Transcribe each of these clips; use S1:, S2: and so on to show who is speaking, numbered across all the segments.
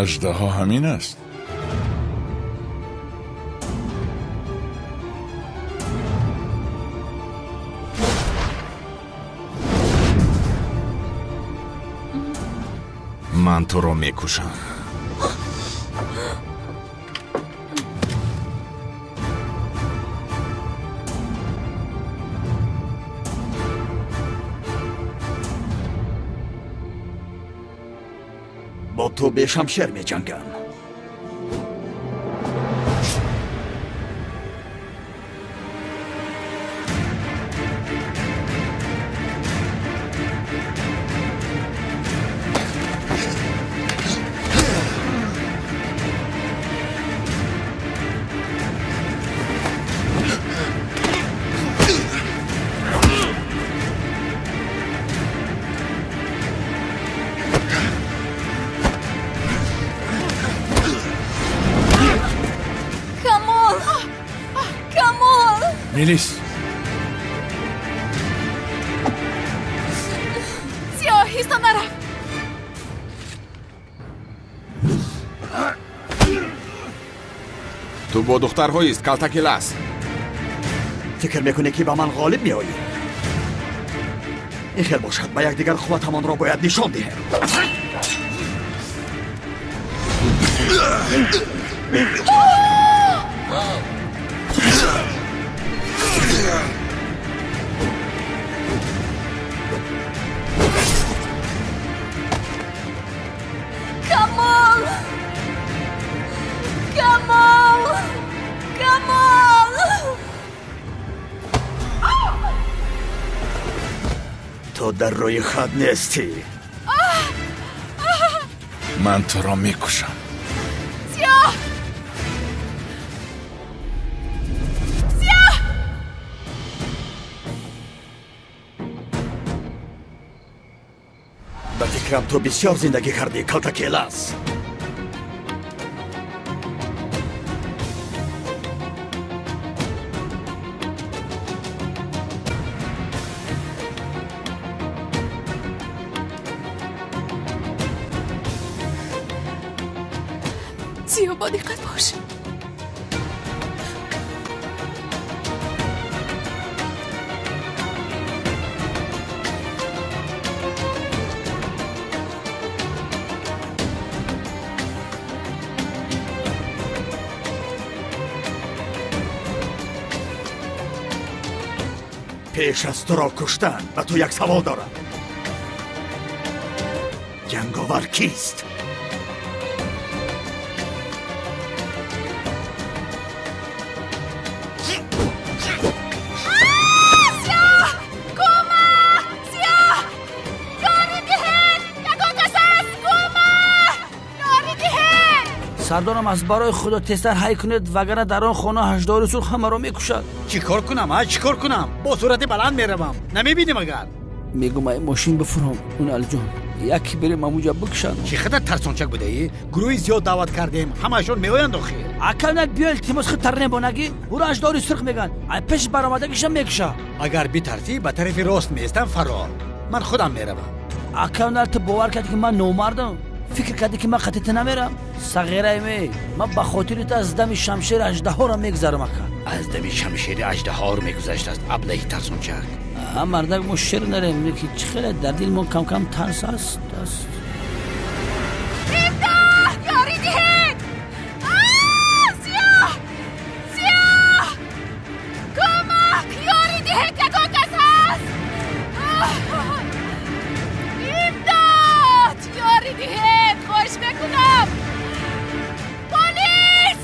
S1: Аждаҳо ҳамин аст.
S2: Ман туро мекушам.
S3: Бо ту бешамшер меҷангам.
S1: Мелис!
S4: Сиё, ҳисто нарафт.
S2: Ту бо духтарҳоист, калтакилас.
S3: Фикр мекунӣ, ки ба ман ғолиб меоӣ? Ин хел бошад, ба якдигар қувватамонро бояд нишон диҳем.
S4: Камол! Камол! Камол!
S3: Ту дар рӯи хат нестӣ.
S1: Ман туро мекушам.
S4: Сиё! Сиё!
S3: Ба фикрам, ту бисёр зиндагӣ кардӣ, калтакелас.
S4: Сиё, бо диққат бош.
S3: Пеш аз туро куштан ба ту як савол дорам. Ҷанговар кист?
S4: Сиё! Кӯмак! Сиё! Ёрӣ диҳед! Ягон кас аст? Кӯмак! Ёрӣ диҳед!
S5: Сардорам, аз барои худо тезтар ҳай кунед, вагарна дар он хона ҳаждаҳори сурх ҳамаро мекушад.
S6: Чӣ кор кунам, а? Чӣ кор кунам? Бо суръати баланд меравам, намебинем агар.
S5: Мегум, ай мошин бифуром, уналҷон, яке берем, амуҷа бикушанд.
S6: Чӣ қадар тарсончак будаӣ? Гурӯҳи зиёд даъват кардем, ҳамаашон меоянд охир.
S5: Ака, биё, илтимос, худ тарнебонагӣ ӯро ҳаждаҳори сурх мегӯянд, ай пеш баромадагиша мекуша.
S6: Агар битарсӣ, ба тарафи рост меистам, фарор, ман худам меравам.
S5: Ака, ту бовар кардӣ, ки ман номардам? Фикр кардӣ, ки ман қатъи ту намерам? Сағираи ме, ман ба хотири ту аз дами шамшери аждаҳоро мегузарам, ака.
S6: Аз дами шамшери аждаҳор мегузаштааст, аблаҳи тарсончак.
S5: А мардак, мо шер нарем, ки чӣ хеле дар дил мо камкам тарс аст аст.
S4: Имдод! Ёрӣ диҳед! Сиё! Сиё! Кӯмак! Ёрӣ диҳед! Ягон кас ҳаст? Имдод! Ёрӣ диҳед! Хоҳиш мекунам! Полис!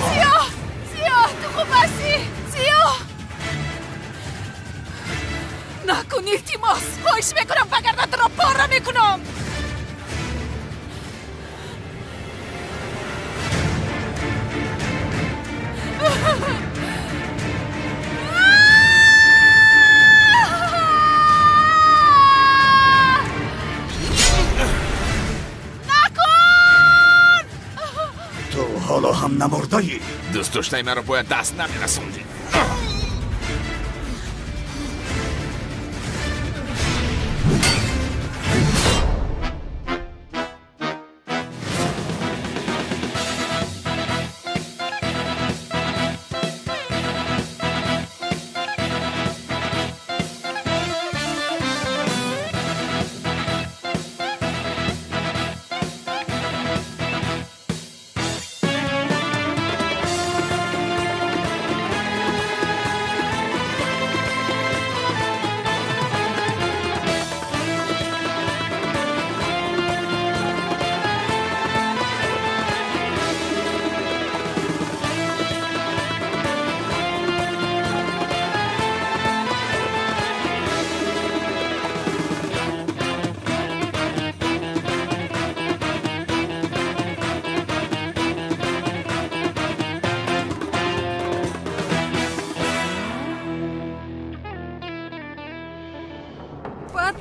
S4: Сиё! Сиё, ту хуб ҳастӣ? Сиё! Накун, илтимос! Хоҳиш мекунам, вагарна туро пора мекунам! Накун!
S3: Ту ҳоло ҳам намурдаӣ.
S2: Дӯстдоштаи маро бояд даст намерасондӣ.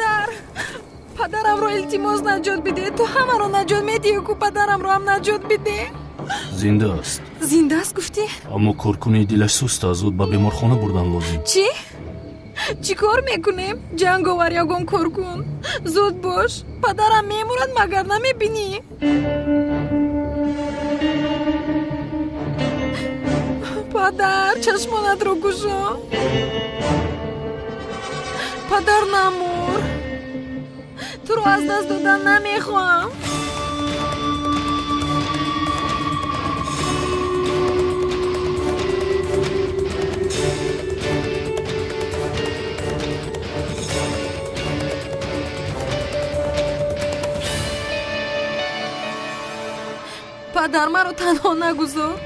S4: Падар, падарамро илтимос наҷот бидеҳ. Ту ҳамаро наҷот медиҳӣ ку, падарамро ҳам наҷот бидеҳ.
S7: Зинда аст.
S4: Зинда аст гуфтӣ?
S7: Аммо коркунии дилаш суст аст, зуд ба беморхона бурдан лозим.
S4: Чӣ? Чӣ кор мекунем? Ҷанговар, ягон кор кун. Зуд бош, падарам мемурад, магар намебинӣ? Падар, чашмонатро кушо. Падар, намур. Туро аз даст додан намехоҳам. Падар, маро танҳо нагузор.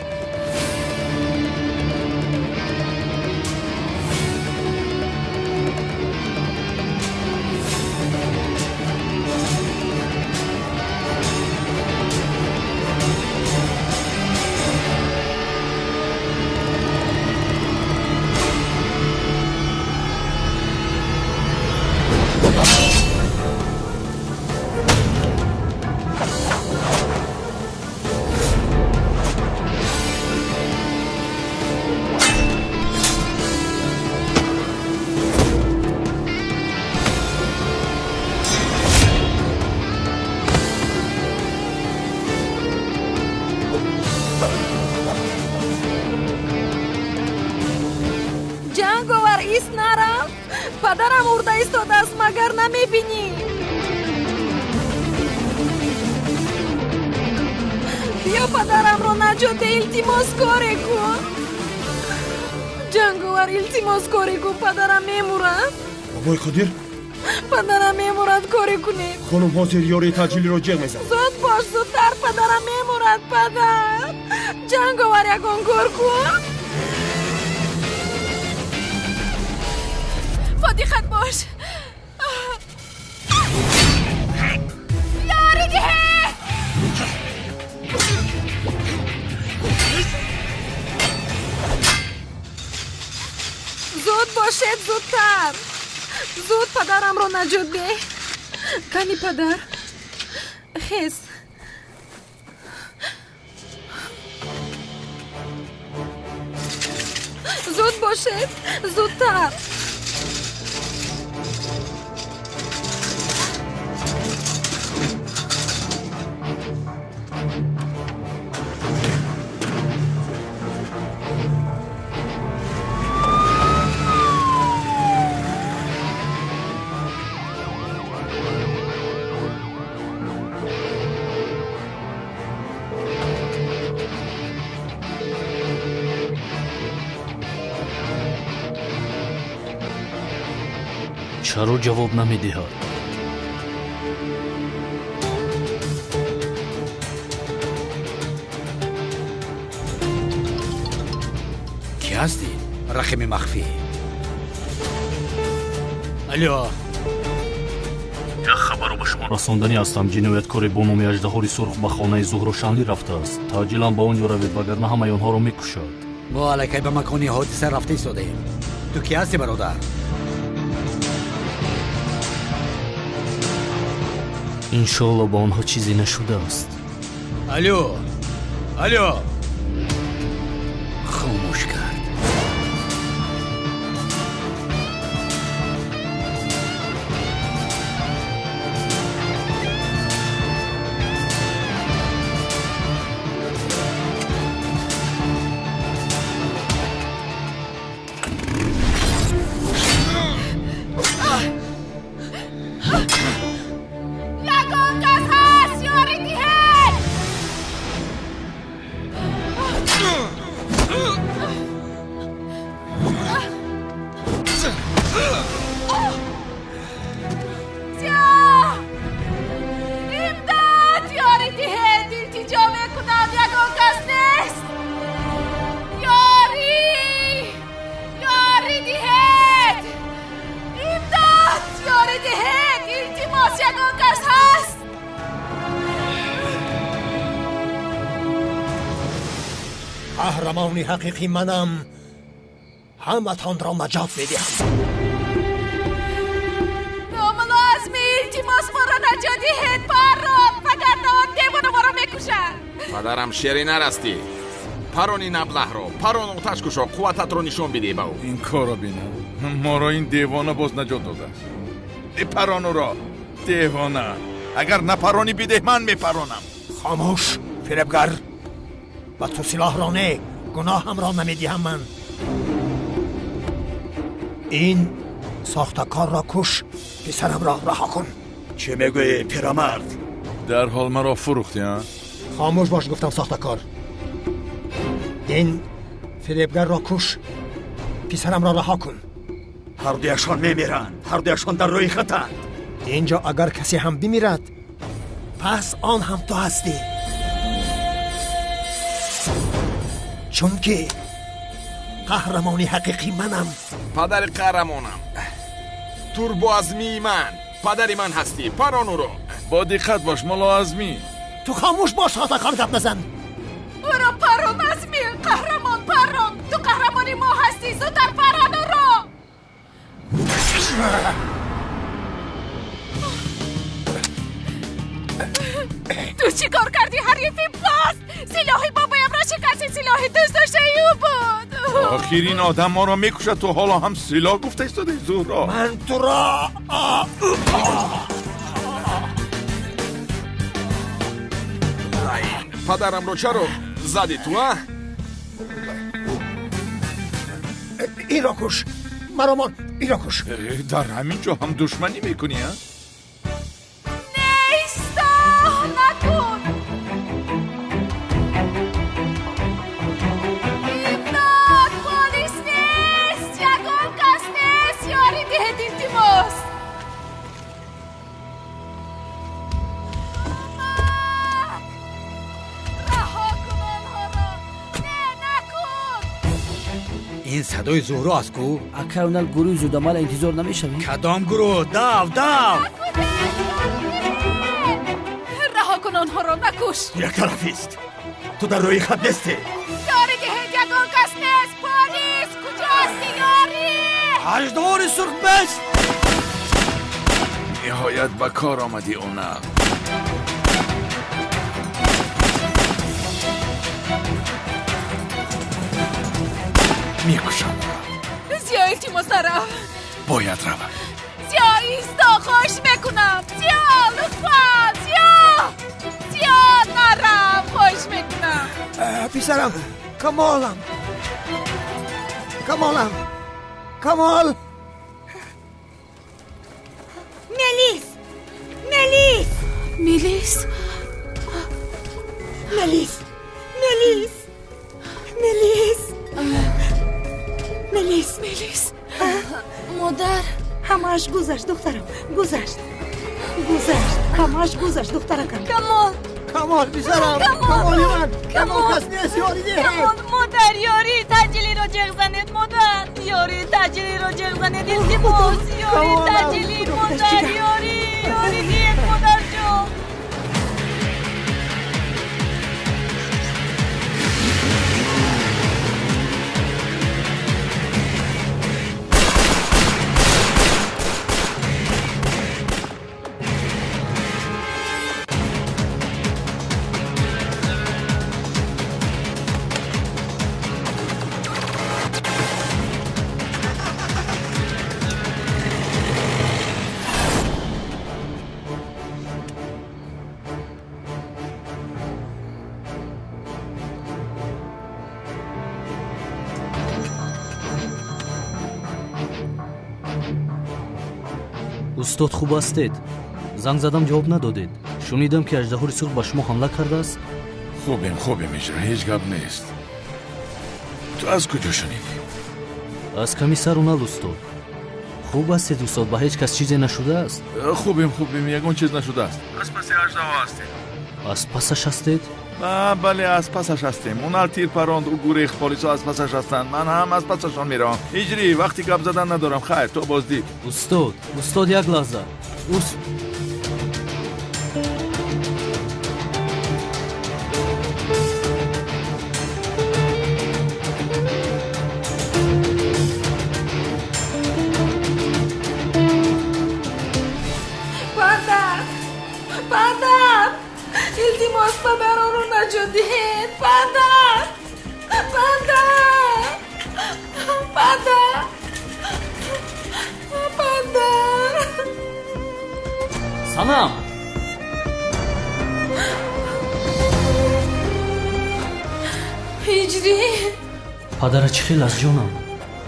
S4: Ҷанговар, ист нарав. Падарам урда истодааст, магар намебинӣ? Биё, падарамро наҷот деҳ, илтимос коре кун. Ҷанговар, илтимос коре кун, падарам мемурад.
S8: Бобои Қодир?
S4: Падарам мемурад, коре кунед.
S8: Хонум ҳозир ёрии таъҷилиро ҷеғ мезанад.
S4: Зуд бош, зудтар, падарам мемурад, падар. Ҷанговар, ягон кор кун. Бодиққат бош. Ёрӣ диҳед! Зуд бошед, зудтар. Зуд падарамро наҷот деҳ. Кани падар? Хез. Зуд бошед, зудтар.
S7: Чаро ҷавоб намедиҳад?
S6: Кӣ ҳастӣ? Рақами махфӣ. Алё.
S7: Як хабарро ба шумо расонданӣ ҳастам. Ҷинояткоре бо номи Аждаҳори Сурх ба хонаи Зуҳрошанлӣ рафтааст. Таъҷилан ба он ҷо равед, вагарна ҳамаи онҳоро мекушад.
S6: Мо аллакай ба макони ҳодиса рафта истодаем. Ту кӣ ҳастӣ, бародар?
S7: Иншоалло ба онҳо чизе нашудааст.
S6: Алё, алё. Хомӯш кард.
S9: Қаҳрамони ҳақиқӣ манам, ҳаматонро наҷот медиҳам.
S4: Номулоз,
S2: Падарам шери нарастӣ. Парони наблаҳро, парон оташ кушо, қуввататро нишон бидеҳ ба ӯ.
S1: Ин корро бина. Моро ин девона боз наҷот додааст. Парон ӯро, девона. Агар напаронӣ бидеҳ, ман мепаронам.
S9: Хомӯш, фиребгар. Ба ту силоҳро не, гуноҳамро намедиҳам ман. Ин сохтакорро куш, писарамро раҳо кун.
S3: Чӣ мегӯӣ, пирамард?
S1: Дарҳол маро фурӯхтӣ, а?
S9: Хомӯш бош, гуфтам сохтакор. Ин фиребгарро куш, писарамро раҳо кун.
S3: Ҳардуяшон мемиранд, ҳардуяшон дар рӯи хатанд.
S9: Инҷо агар касе ҳам бимирад, пас он ҳам ту ҳастӣ. Чунки қаҳрамони ҳақиқӣ манам.
S2: Падари қаҳрамонам. Турбоазмии ман. Падари ман ҳастӣ. Парон ӯро.
S1: Бо диққат бош, мулоазмӣ.
S9: Ту хомӯш бош, сохтакор, гап назан.
S4: Ӯро парон, Азмӣ. Қаҳрамон, парон. Ту қаҳрамони мо ҳастӣ. Зудтар парон ӯро. Ту чӣ кор кардӣ, ҳарифи паст? Силоҳи бобоямро шикасти, силоҳи дӯстдоштаи ӯ буд.
S1: Охир ин одам моро мекушад, ту ҳоло ҳам силоҳ гуфта истодаи, Зуҳро.
S9: Ман туро
S2: Падарамро чаро задӣ ту, а?
S9: Инро куш, маро мон, инро куш.
S1: Дар ҳамин ҷо ҳам душманӣ мекунӣ, а?
S6: Ин садои Зуҳро аст ку?
S5: Акай, онал гурӯҳи зудамал интизор намешавӣ?
S6: Кадом гурӯҳ? Дав, дав!
S4: Раҳо кун онҳоро, накуш.
S3: Як тарафист. Ту дар рӯи хат нестӣ.
S4: Ёрӣ диҳед, ягон кас нест. Полис, куҷо ҳастӣ, ёрӣ?
S5: Аждаҳори сурх бест.
S1: Ниҳоят ба кор омадӣ, онал. Мекушам.
S4: Зиё, илтимос, нарав.
S1: Бояд равам.
S4: Зиё, исто, хоҳиш мекунам. Зиё, лутфан, Зиё. Зиё, нарав, хоҳиш мекунам.
S9: Писарам, Камолам. Камолам. Камол.
S10: Мелис! Мелис!
S4: Мелис!
S10: Мелис! Мелис! Мелис! Мелис!
S4: Мелис! Модар!
S10: Ҳамааш гузашт, духтарам, гузашт. Гузашт, ҳамааш гузашт, духтаракам.
S4: Камол!
S9: Камол, писарам! Камоли ман! Камол, кас нест, ёрӣ диҳед!
S4: Камол, модар, ёрӣ! Таъҷилиро ҷеғ занед, модар! Ёрӣ, таъҷилиро ҷеғ занед, илтимос! Ёрӣ, таъҷилӣ, модар, ёрӣ! Ёрӣ диҳед, модарҷон!
S7: Устод, хуб ҳастед? Занг задам, ҷавоб надодед. Шунидам, ки аждаҳори сурх ба шумо ҳамла кардааст.
S1: Хубем, хубем, иҷро, ҳеҷ гап нест. Ту аз куҷо шунидӣ?
S7: Аз комиссар Унал, устод. Хуб ҳастед, устод? Ба ҳеҷ кас чизе нашудааст?
S1: Хубем, хубем, ягон чиз нашудааст. Аз паси аждаҳо ҳастем.
S7: Аз пасаш ҳастед?
S1: Бале, аз пасаш ҳастем. Унал тир паронд, ӯ гурехт, полисҳо аз пасаш ҳастанд. Ман ҳам аз пасашон меравам. Иҷрӣ, вақти гап задан надорам. Хайр, то боздид.
S7: Устод, устод, як лаҳза.
S4: Падар! Падар! Илтимос, падар, онро
S11: наҷот диҳед. Падар, падар, падар, падар.
S7: Санам!
S11: Ҳиҷрӣ.
S7: Падара чӣ хел аст, ҷонам?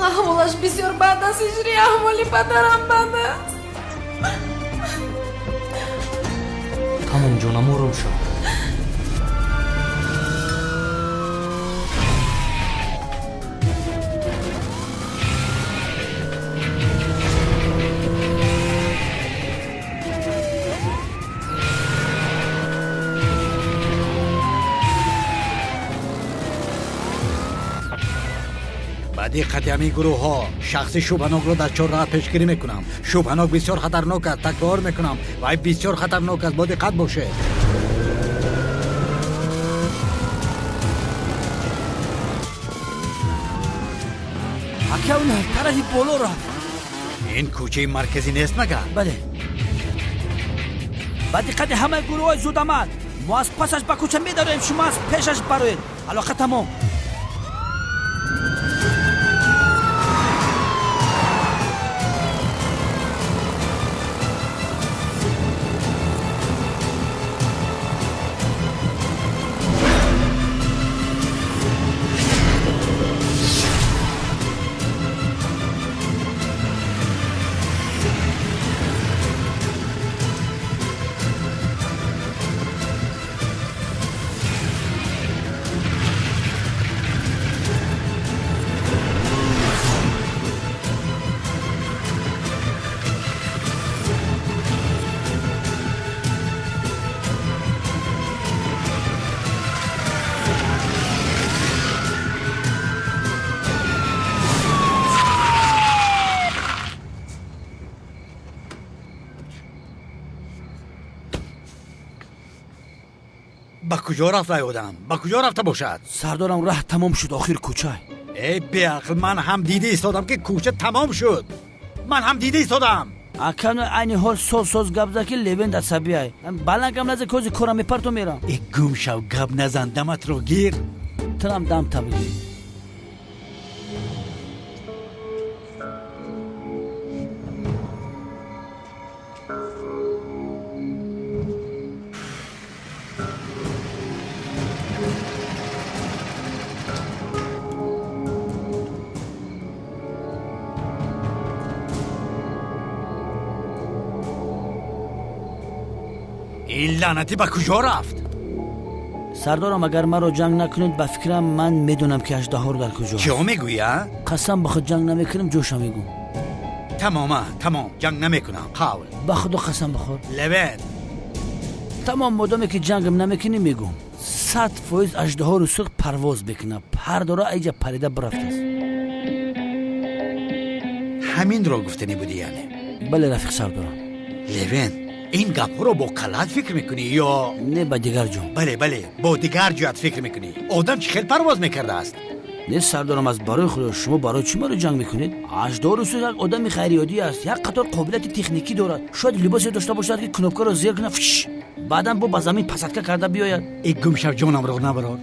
S11: Аҳволаш бисёр бад аст, Ҳиҷрӣ. Аҳволи падарам бад аст.
S7: Тамом, ҷонам, ором шав.
S6: Ба диққати ҳамин гурӯҳҳо, шахси шубҳанокро дар чорраҳа пешгирӣ мекунам. Шубҳанок бисёр хатарнок аст, такрор мекунам, вай бисёр хатарнок аст, бо диққат бошед.
S5: Ака, тарафи боло рафт.
S6: Ин кӯчаи марказӣ нест магар?
S5: Бале. Ба диққати ҳамаи гурӯҳҳои зудамал, мо аз пасаш ба кӯча медароем, шумо аз пешаш бароед. Алоқа тамом.
S6: Ба куҷо рафт вай одам? Ба куҷо рафта бошад?
S5: Сардорам, раҳ тамом шуд, охир кӯча.
S6: Эй беақл, ман ҳам дида истодам, ки кӯча тамом шуд. Ман ҳам дида истодам.
S5: Ака, айни ҳол соз соз гап зад, ки Левент асабиай. Баланд гап наза, кози кора мепарту мерам.
S6: Э, гум шав, гап назан, даматро гир.
S5: Турам дам та бигир.
S6: Ин лаънатӣ ба куҷо рафт?
S5: Сардорам, агар маро ҷанг накунед, ба фикрам, ман медонам, ки аждаҳор дар куҷо.
S6: Чиҳо мегӯӣ, а?
S5: Қасам ба худ, ҷанг намекунам, ҷоша мегӯм.
S6: Тамома, тамом, ҷанг намекунам, қавл.
S5: Ба худо қасам бихӯр.
S6: Левент.
S5: Тамом, модоме ки ҷангам намекунӣ, мегӯм. 100% аждаҳору сурх парвоз мекунад, пар дора, айҷа парида бирафтааст.
S6: Ҳаминро гуфтанӣ будӣ, яъне?
S5: Бале, рафиқ сардорам.
S6: Левент, ин гапҳоро бо каллат фикр мекунӣ ё
S5: не ба дигар ҷо?
S6: Бале, бале, бо дигар ҷоят фикр мекунӣ. Одам чӣ хел парвоз мекардааст?
S5: Не, сардорам, аз барои худо, шумо барои чӣ маро ҷанг мекунед? Аждаҳору сурх як одами ғайриоддӣ аст, як қатор қобилияти техникӣ дорад. Шояд либосе дошта бошад, ки кнопкаро зер кунад, фш, баъдан бо ба замин посадка карда биёяд.
S6: Э, гумшав, ҷонамро набарор.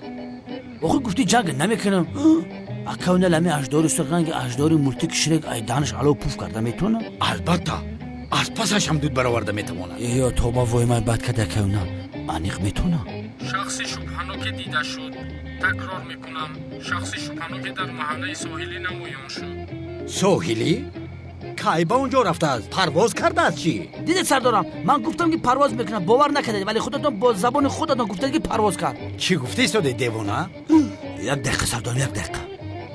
S5: Охир гуфтӣ ҷанг намекунам. Ака, лами аждаҳори сурх ранги аждаҳори мултики Шрек ай данаш ало пуф карда метавонад?
S6: Албатта, аз пасаш ҳам дуд бароварда метавонад.
S5: Ё тоба, вой, ман бад карда, акауна аниқ метавонам.
S12: Шахси шубҳаноке дида шуд. Такрор мекунам, шахси шубҳаноке дар маҳаллаи соҳилӣ намоён шуд.
S6: Соҳилӣ? Кай ба он ҷо рафтааст? Парвоз кардааст чӣ?
S5: Дидед, сардорам, ман гуфтам, ки парвоз мекунад, бовар накардед, вале худатон бо забони худатон гуфтед, ки парвоз кард.
S6: Чӣ гуфта истодаи, девона?
S5: Як дақиқа, сардорам, як дақиқа.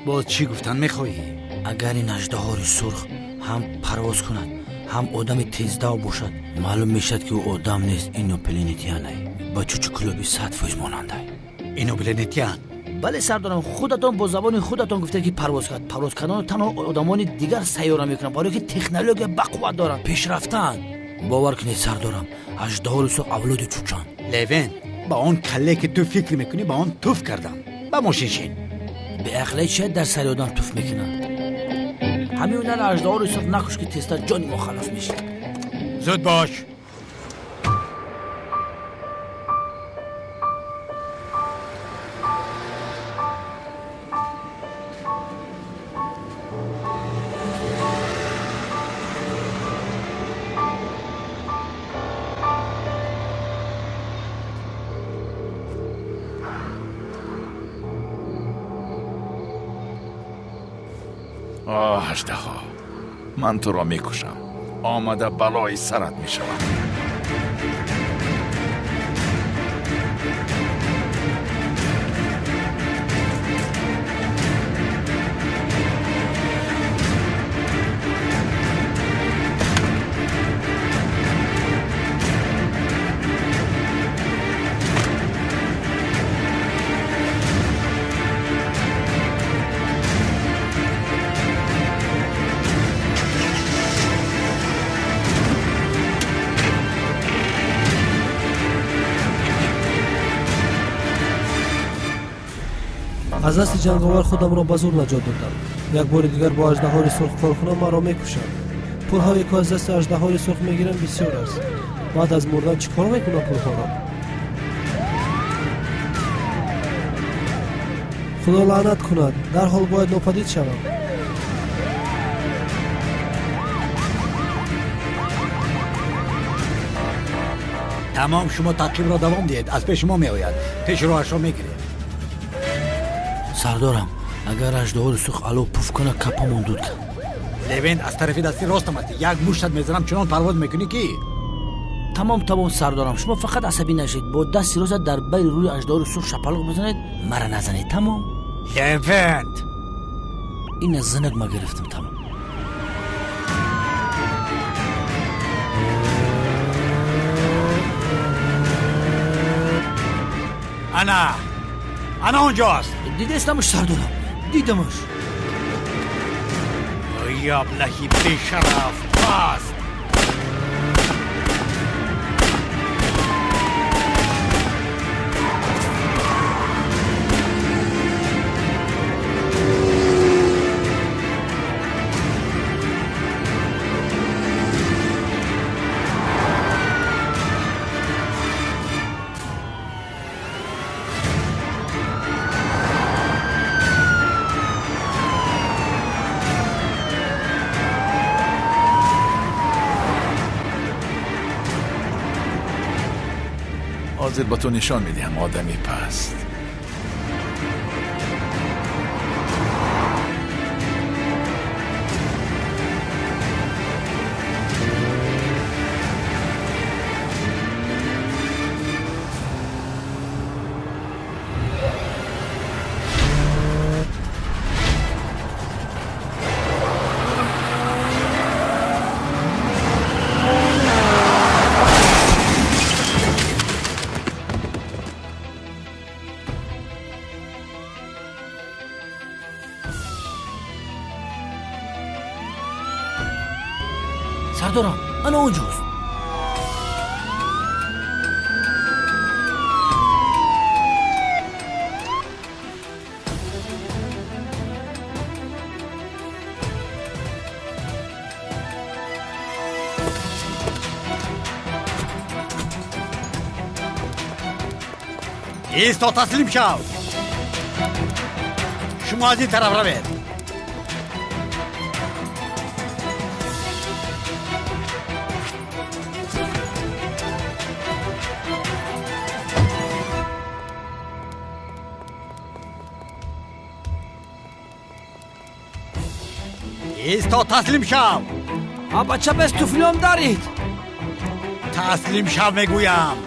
S6: Боз чӣ гуфтан мехоҳӣ?
S5: Агар ин аждаҳори сурх ҳам парвоз кунад, ҳам одами тездав бошад, маълум мешавад, ки ӯ одам нест, инопланетянай, ба чучуклоби 100% монандай.
S6: Инопланетян?
S5: Бале, сардорам, худатон бо забони худатон гуфтед, ки парвоз кард. Парвоз карданро танҳо одамони дигар сайёра мекунанд, барое ки технология бақувват доранд, пешрафтаанд. Бовар кунед, сардорам, аждаҳори сурх авлоди чучанд.
S6: Левен, ба он калле, ки ту фикр мекунӣ, ба он туф кардам. Ба мошин шин.
S5: Беақле чия дар сари одам туф мекунад? Ҳамин ҳунар аждаҳори сурх накуш, ки тезтар ҷони мо халос мешавад.
S6: Зуд бош.
S1: Оҳ, аждаҳо, ман туро мекушам. Омада балои сарат мешавам.
S13: Аз дасти ҷанговар худамро ба зур наҷот додам. Як бори дигар бо аждаҳори сурх кор кунам, маро мекушанд. Пулҳое ки аз дасти аждаҳори сурх мегирам бисёр аст. Баъд аз мурдан чӣ кор мекунам пулҳоро? Худо лаънат кунад, дарҳол бояд нопадид шавам.
S6: Тамом, шумо таъқибро давом диҳед, аз пеши мо меояд. Пеши роҳашро мегиред.
S5: Сардорам, агар аждаҳори сурх ало пуф кунад, капамон дуд кард.
S6: Левент, аз тарафи дасти ростам ҳастӣ. Як муштат мезанам, чунон парвоз мекунӣ ки.
S5: Тамом, тамом, сардорам, шумо фақат асабӣ нашед. Бо дасти рост дар байни рӯи аждаҳори сурх шапалоқ бизанед, мара назанед, тамом.
S6: Левент!
S5: Ина зинак ма гирифтам, тамом.
S6: Ана! Ана онҷост!
S5: Дидестамаш, сардорам, дидамаш.
S6: Яблахи бешараф, паст!
S1: ҳозир ба ту нишон медиҳам, одами паст.
S5: Сардорам, ана онҷост.
S6: Исто, таслим шав! Шумо аз ин тараф равед. Исто, таслим шав!
S5: А бача без туфлиём дарид.
S6: Таслим шав, мегӯям.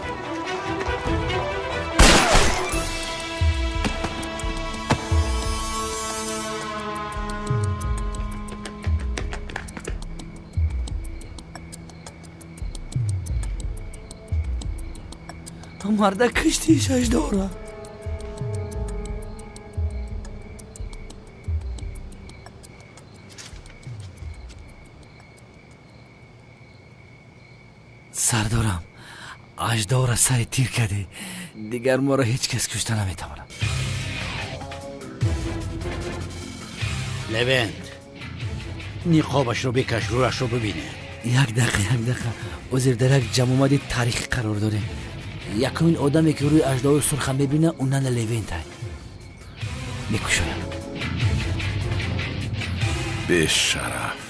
S5: Марда киштиш аждаҳора. Сардорам, аждаҳора сари тир кардӣ. Дигар моро ҳеҷ кас кушта наметавонад.
S6: Левент, ниқобашро бикаш, рӯяшро бибине.
S5: Як дақиқа, як дақиқа. Ҳозир дар як ҷамъомади таърихӣ қарор дорем. Якумин одаме ки рӯи аждаҳои сурха мебина, ӯ нана Левентай. Мекушоям.
S1: Бешараф,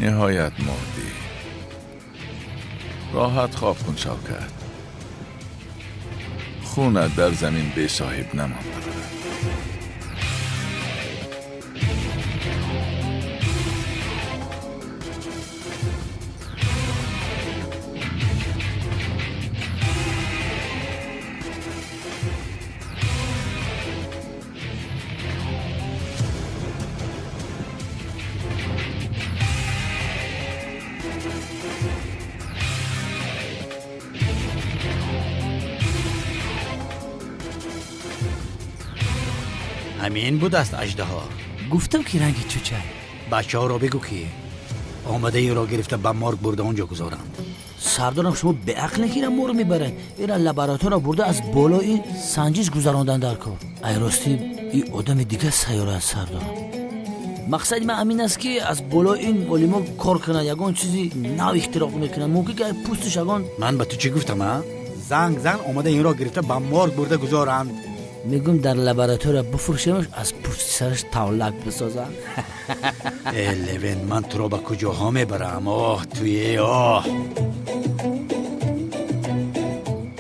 S1: ниҳоят мурдӣ. Роҳат хоб кун, Шавкат. Хунат дар замин бесоҳиб намонд.
S6: Ҳамин будааст аждаҳо.
S5: Гуфтам ки ранги чӯча.
S6: Бачаҳоро бигӯ ки омада инро гирифта ба морг бурда онҷо гузоранд.
S5: Сардорам, шумо беақле ки ина морг мебаред. Ина лаборатория бурда аз болои санҷиш гузарондан дар кор. Ай ростӣ, ин одами дигар сайёра аст, сардорам. Мақсади ман ҳамин аст ки аз болои ин олимо кор кунанд, ягон чизи нав ихтироъ мекунанд. Мумкин ки пӯстиш ягон.
S6: Ман ба ту чӣ гуфтам, а? Занг зан, омада инро гирифта ба морг бурда гузоранд.
S5: Мегӯм дар лаборатория бифурӯшемаш, аз пӯсти сараш тавлак бисозанд.
S6: Э, Левен, ман туро ба куҷоҳо мебарам? Оҳ, туе, оҳ.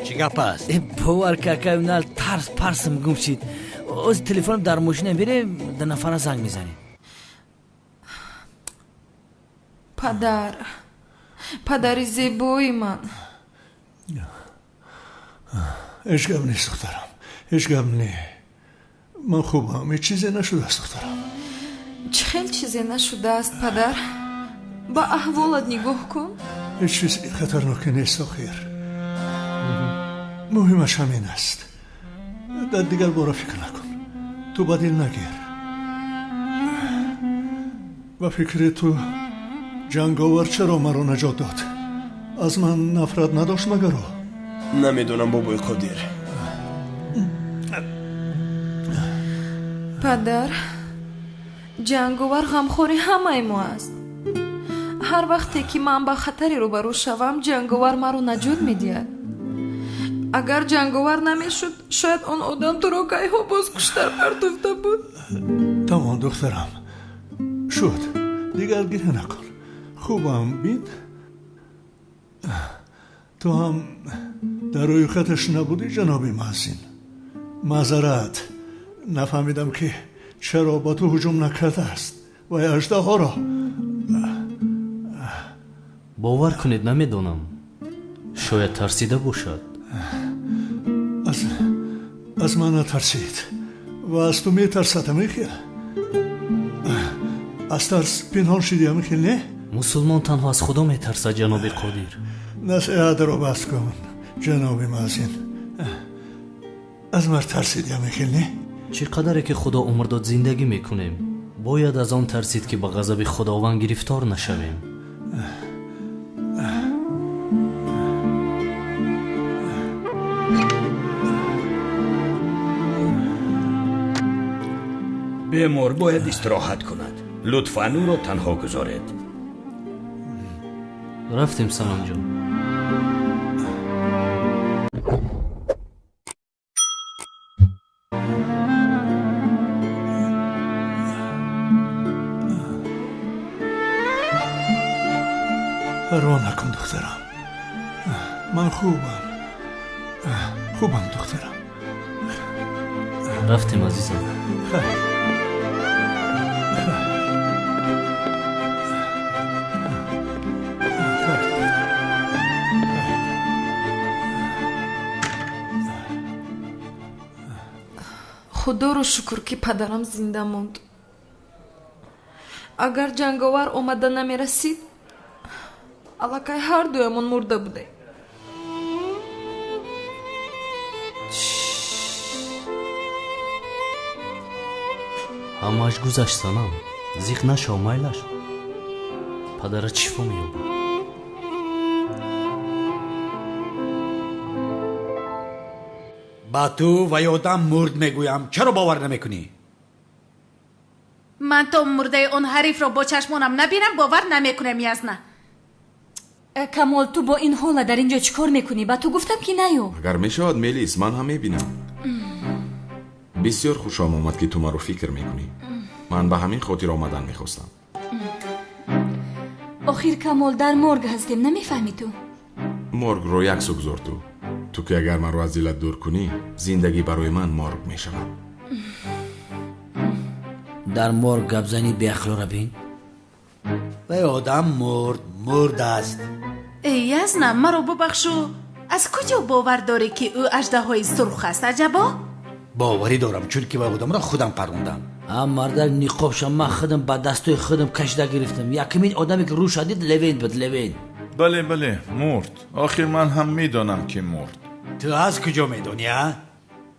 S6: Чӣ гап аст?
S5: Э, бовар какай, нал тарс парсам гум шид. Оз телефонам дар мошина, берем, да нафара занг мезанем.
S11: Падар, падари зебои ман.
S14: Ҳеҷ гап нест, духтарам, ҳеҷ гап не. Ман хубам, ҳеҷ чизе нашудааст, духтарам.
S11: Чӣ хел чизе нашудааст, падар? Ба аҳволат нигоҳ кун.
S14: Ҳеҷ чизи хатарноке нест, охир. Муҳимаш ҳамин аст. Дар дигар бора фикр накун. Ту ба дил нагир. Ба фикри ту ҷанговар чаро маро наҷот дод? Аз ман нафрат надошт магар ӯ?
S8: Намедонам, бобои Қодир.
S11: Падар, ҷанговар ғамхори ҳамаи мо аст. Ҳар вақте ки ман ба хатаре рӯбарӯ шавам, ҷанговар маро наҷот медиҳад. Агар ҷанговар намешуд, шояд он одам туро кайҳо боз куштар партофта буд.
S14: Тамом, духтарам, шуд, дигар гиря накун. Хубам, бин. Ту ҳам дар рӯйхаташ набудӣ, ҷаноби Маъзин. Маъзарат, нафаҳмидам ки чаро ба ту ҳуҷум накардааст вай аждаҳоро.
S7: Бовар кунед, намедонам. Шояд тарсида бошад.
S14: Аз ман натарсид ва аз ту метарсад, амихел. Аз тарс пинҳон шидӣ, амихел, не?
S7: Мусулмон танҳо аз Худо метарсад, ҷаноби Қодир.
S14: Насиҳатро бас кун, ҷаноби Маъзин. Аз мар тарсидӣ, амихел, не?
S7: Чӣ қадаре ки Худо умр дод зиндагӣ мекунем, бояд аз он тарсид ки ба ғазаби Худованд гирифтор нашавем.
S15: Бемор бояд истироҳат кунад. Лутфан ӯро танҳо гузоред.
S7: Рафтем, Санамҷон.
S14: Парво накун, духтарам. Ман хубам. Хубам, духтарам.
S7: Рафтем, азизам.
S14: Хайр.
S11: Худоро шукр ки падарам зинда монд. Агар ҷанговар омада намерасид, аллакай ҳар дуямон мурда будем.
S7: Ҳамааш гузашт, Санам. Зиқ нашав, майлаш. Падарат шифо меёбад.
S6: Ба ту ва ёдам мурд мегӯям, чаро бовар намекунӣ?
S16: Ман то мурдаи он ҳарифро бо чашмонам набинам, бовар намекунам, Язна.
S4: Камол, ту бо ин ҳола дар ин ҷо чӣ кор мекунӣ? Ба ту гуфтам ки наё.
S2: Агар мешавад, Мелис, ман ҳам мебинам. Бисёр хушам омад ки ту маро фикр мекунӣ. Ман ба ҳамин хотир омадан мехостам.
S4: Охир, Камол, дар морг ҳастем, намефаҳмӣ ту?
S2: Моргро як су гузор ту. Ту ки агар маро аз дилат дур кунӣ, зиндагӣ барои ман морг мешавад.
S5: Дар морг гапзанӣ беақлора бин.
S6: Вай одам мурд, мурд аст.
S16: Эй, Язна, маро бубахшу. Аз куҷо бовар дорӣ ки ӯ аждаҳои сурх аст, аҷабо?
S6: Боварӣ дорам, чунки вай одамро худам парондам.
S5: А мардак ниқобша ман худам ба дастои худам кашида гирифтам. Якумин одаме ки рӯша дид Левен буд, Левен.
S1: Бале, бале, мурд. Охир ман ҳам медонам ки мурд.
S6: Ту аз куҷо медонӣ, а?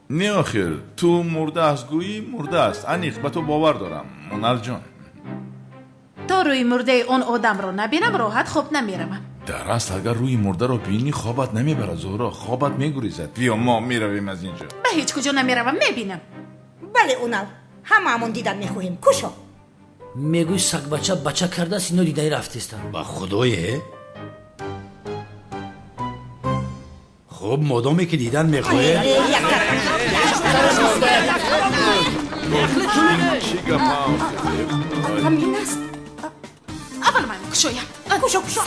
S1: Не охир, ту мурда аст гӯӣ, мурда аст. Аниқ ба ту бовар дорам, Мунарҷон.
S16: То рӯи мурдаи он одамро набинам, роҳат хоб намеравам.
S1: Дар асл агар рӯи мурдаро бинӣ, хобат намебарад, Зуҳро, хобат мегурезад. Биё, мо меравем аз инҷо.
S16: Ба ҳеҷ куҷо намеравам, мебинам.
S10: Бале, Унал, ҳамаамон дидан мехоҳем. Кушо.
S5: Мегӯй сагбача бача кардааст, ино дидаи рафтестанд.
S6: Ба худое? Хуб, модоме ки дидан мехоҳед.
S1: Чӣ гапам?
S10: Ҳамин аст.
S16: Аввал ман кушоям.
S10: Кушо, кушо.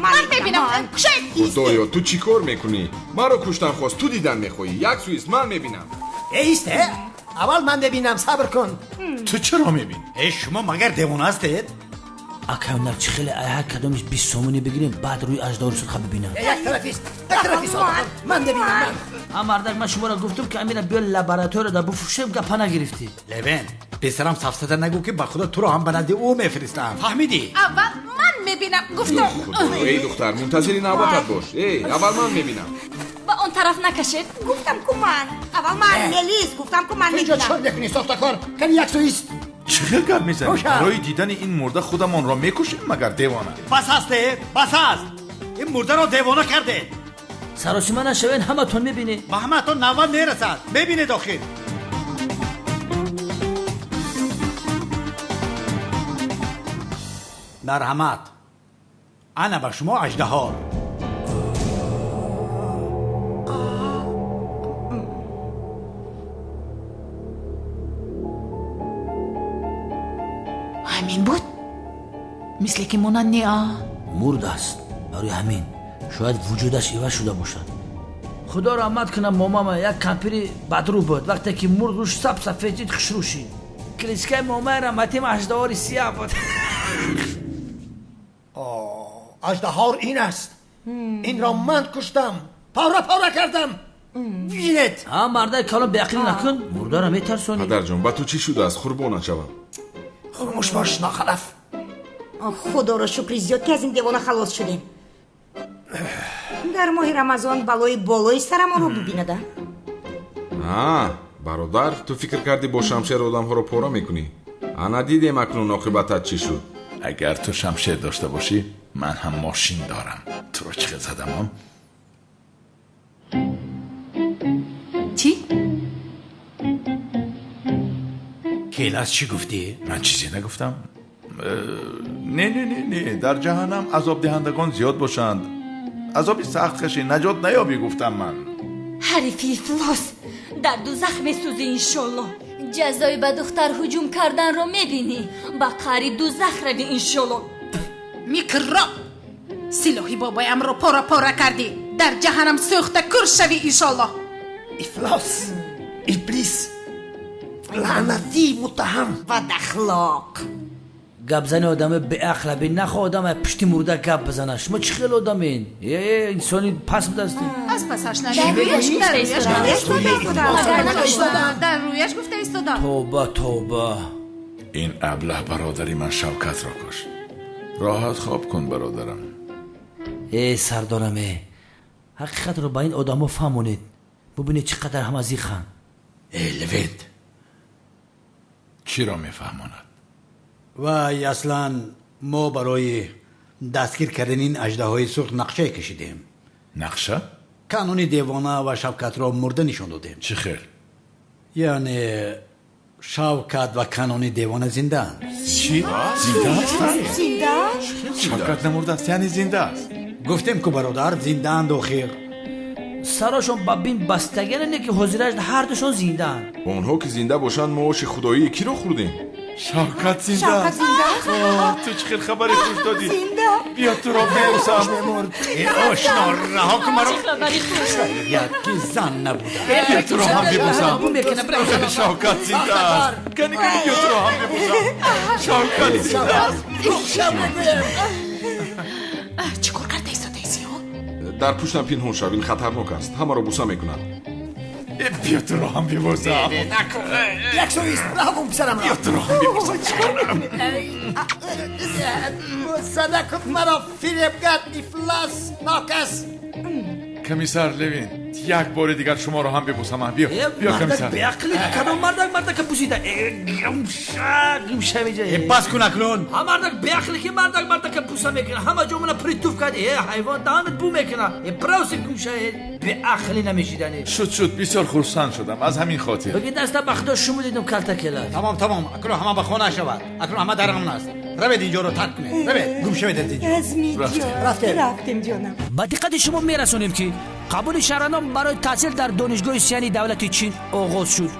S16: Ман мебинам. Кушоед.
S2: Худоё, ту чӣ кор мекунӣ? Маро куштан хост, ту дидан мехоҳӣ. Як сӯист, ман мебинам.
S9: Ист, аввал ман мебинам, сабр кун.
S1: Ту чаро мебинӣ?
S6: Э, шумо магар девона ҳастед?
S5: Акай, чӣ хеле ҳар кадомиш 20 сомонӣ бигирем, баъд рӯи аждаҳори сурха бибинам.
S9: Як тарафист, як тарафист. Ман мебинам, ман.
S5: Ҳа, мардак, ман шуморо гуфтам, ки амира биё лабораторияда буфурӯшем, гапа нагирифтӣ.
S6: Левен, писарам, сафсата нагӯ, ки ба худо туро ҳам ба назди ӯ мефиристам. Фаҳмидӣ?
S16: Аввал ман мебинам, гуфтам.
S2: Эй духтар, мунтазири навбатат бош. Эй, аввал ман мебинам.
S4: Ба он тараф накашед.
S10: Гуфтам ку ман. Аввал ман, Мелис, гуфтам ку ман
S9: инҷо
S10: мебинам.
S9: чӣ кор мекунӣ, сохтакор? Кани як сӯист.
S1: Чӣ хел гап мезанӣ?
S9: Куша.
S1: Барои дидани ин мурда худамонро мекушем, магар девона?
S6: Бас аст, бас аст. Ин мурдаро девона кардед.
S5: Саросима нашавед, ҳаматон мебинед.
S6: Ба ҳаматон навбат мерасад. Мебинед охир. Марҳамат. Ана ба шумо аждаҳор.
S16: Ҳамин буд? Мисле ки монанд не, а?
S5: Мурд аст. Барои ҳамин шояд вуҷудаш иваз шуда бошад. Худо раҳмат кунад момама, як кампири бадрӯ буд. Вақте ки мурд, рӯш саб сафед дид, хушрӯ шид. Кличкаи момаи раҳматим аждаҳори сиёҳ буд.
S9: Аждаҳор ин аст. Инро ман куштам. Пора пора кардам. Бинед.
S5: Ҳа, мардаи калон, беақлӣ накун, мурдаро метарсонӣ.
S2: Падарҷон, ба ту чӣ шудааст? Қурбонат шавам.
S9: Хомӯш бош, нохалаф.
S10: Худоро шукри зиёд, ки аз ин девона халос шудем. Дар моҳи Рамазон балои болои сарамонро бибинада.
S2: А, бародар, ту фикр кардӣ бо шамшер одамҳоро пора мекунӣ? Ана дидем акнун оқибатат чӣ шуд.
S1: Агар ту шамшер дошта бошӣ, ман ҳам мошин дорам. Туро чӣ хел задам?
S16: Чӣ?
S6: Келас, чӣ гуфтӣ?
S1: Ман чизе нагуфтам. Не, не, не, не, дар ҷаҳаннам азобдиҳандагон зиёд бошанд. Азоби сахт кашӣ, наҷот наёбӣ, гуфтам ман.
S4: Ҳарифи ифлос, дар дузах месӯзӣ, иншолло. Ҷазои ба духтар ҳуҷум карданро мебинӣ. Ба қаъри дузах равӣ, иншолло.
S16: Микроб! Силоҳи бобоямро пора пора кардӣ. Дар ҷаҳаннам сӯхта кур шавӣ, иншолло.
S9: Ифлос, иблис, лаънатӣ, муттаҳам.
S10: Бадахлоқ.
S5: Гапзани одами беақла бин, нахо одам пушти мурда гап бизана. Шумо чӣ хел одамин? Э, инсони паст будастед.
S16: Аз пасаш
S4: Дар рӯяш гуфта истодам.
S16: Дар рӯяш гуфта истодам.
S5: Тавба, тавба.
S1: Ин аблаҳ бародари ман Шавкатро кушт. Роҳат хоб кун, бародарам.
S5: Э, сардорам, э, ҳақиқатро ба ин одамо фаҳмонед. Бубинед, чӣ қадар ҳама зиқанд.
S6: Э, Левент.
S1: Чиро мефаҳмонад?
S6: Вай, аслан мо барои дастгир кардани ин аждаҳои сурх нақшае кашидем.
S1: Нақша?
S6: Канони девона ва Шавкатро мурда нишон додем.
S1: Чӣ хел?
S6: Яъне Шавкат ва Канони девона зиндаанд.
S1: Чӣ? Зинда ҳастанд?
S10: Зинда?
S1: Шавкат намурдааст, яъне зинда аст.
S6: Гуфтем ку, бародар, зиндаанд охир.
S5: Сарошон ба бин бастагиане, не ки ҳозираш ҳардушон зиндаанд.
S2: Онҳо ки зинда бошанд, мо оши худоии киро хӯрдем?
S1: Шавкат зинда
S10: Шавкат
S1: аст.
S10: зинда?
S1: Оҳ, ту чӣ хел хабари хуш додӣ.
S10: Зинда?
S1: Биё, туро бибӯсам.
S6: Э, ошно, раҳо кун маро.
S4: Чӣ хабари хуш?
S6: Яки зан набуда.
S1: Биё, туро ҳам бибӯсам.
S5: Бу мекунам, бира.
S1: Шавкат зинда аст. Кани, кани, биё, туро ҳам бибӯсам. Шавкат зинда аст.
S16: Чӣ кор карда истодаисӣ?
S2: Дар пуштам пинҳон шав, ин хатарнок аст, ҳамаро буса мекунад.
S1: Биё, туро ҳам бибӯсам.
S9: Як сӯист, раҳо кун писарамро.
S1: Биё, туро ҳам бибӯсам.
S9: Буса накун маро, фиребгар, ифлос, нокас.
S1: Комиссар Левин, Як бори дигар шуморо ҳам бибусам. Биё, биё, комиссар.
S5: Беақлӣ, кадом мардак мардака бусида? Гумша, гумша меҷа.
S6: Бас кун акнун.
S5: Ҳа, мардак беақлӣ, ки мардак мардака буса мекуна. Ҳама ҷо мана притуф карди. Э, ҳайвон, даҳанат бу мекуна. Э, бравси, гумша, беақлӣ намешидани.
S1: Шуд, шуд, бисёр хурсанд шудам аз ҳамин хотир.
S5: Бигӣ даста ба худо шумо дидум калта кела.
S6: Тамом, тамом, акнун ҳама ба хона шавад. Акнун ҳама дар амн аст. Равед, инҷоро тарк кунед. Равед, гум шавед аз инҷо.
S10: Азми ҷон,
S6: рафтем.
S10: Рафтем, ҷонам.
S5: Ба диққати шумо мерасонем, ки қабули шаҳрвандон барои таҳсил дар Донишгоҳи Сияни давлати Чин оғоз шуд.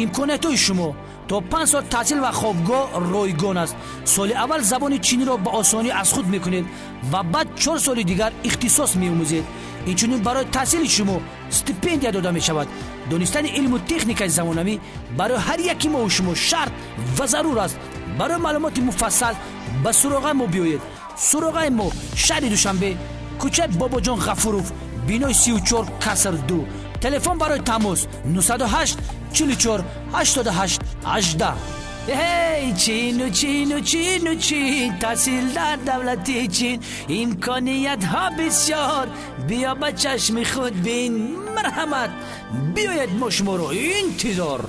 S5: Имкониятҳои шумо то 5 сол таҳсил ва хобгоҳ ройгон аст. Соли аввал забони чиниро ба осонӣ аз худ мекунед ва баъд 4 соли дигар ихтисос меомӯзед. Инчунин барои таҳсили шумо стипендия дода мешавад. Донистани илму техникаи замонавӣ барои ҳар яки мову шумо шарт ва зарур аст. Барои маълумоти муфассал ба суроғаи мо биёед. Суроғаи мо: шаҳри Душанбе, кӯчаи Бобоҷон Ғафуров, бинои 34 каср 2. Телефон барои тамос: 908 44 88 18. Эй, Чину, Чину, Чину, Чин, таҳсил дар давлати Чин, имкониятҳо бисёр, биё ба чашми худ бин. Марҳамат, биёед, мо шуморо интизор.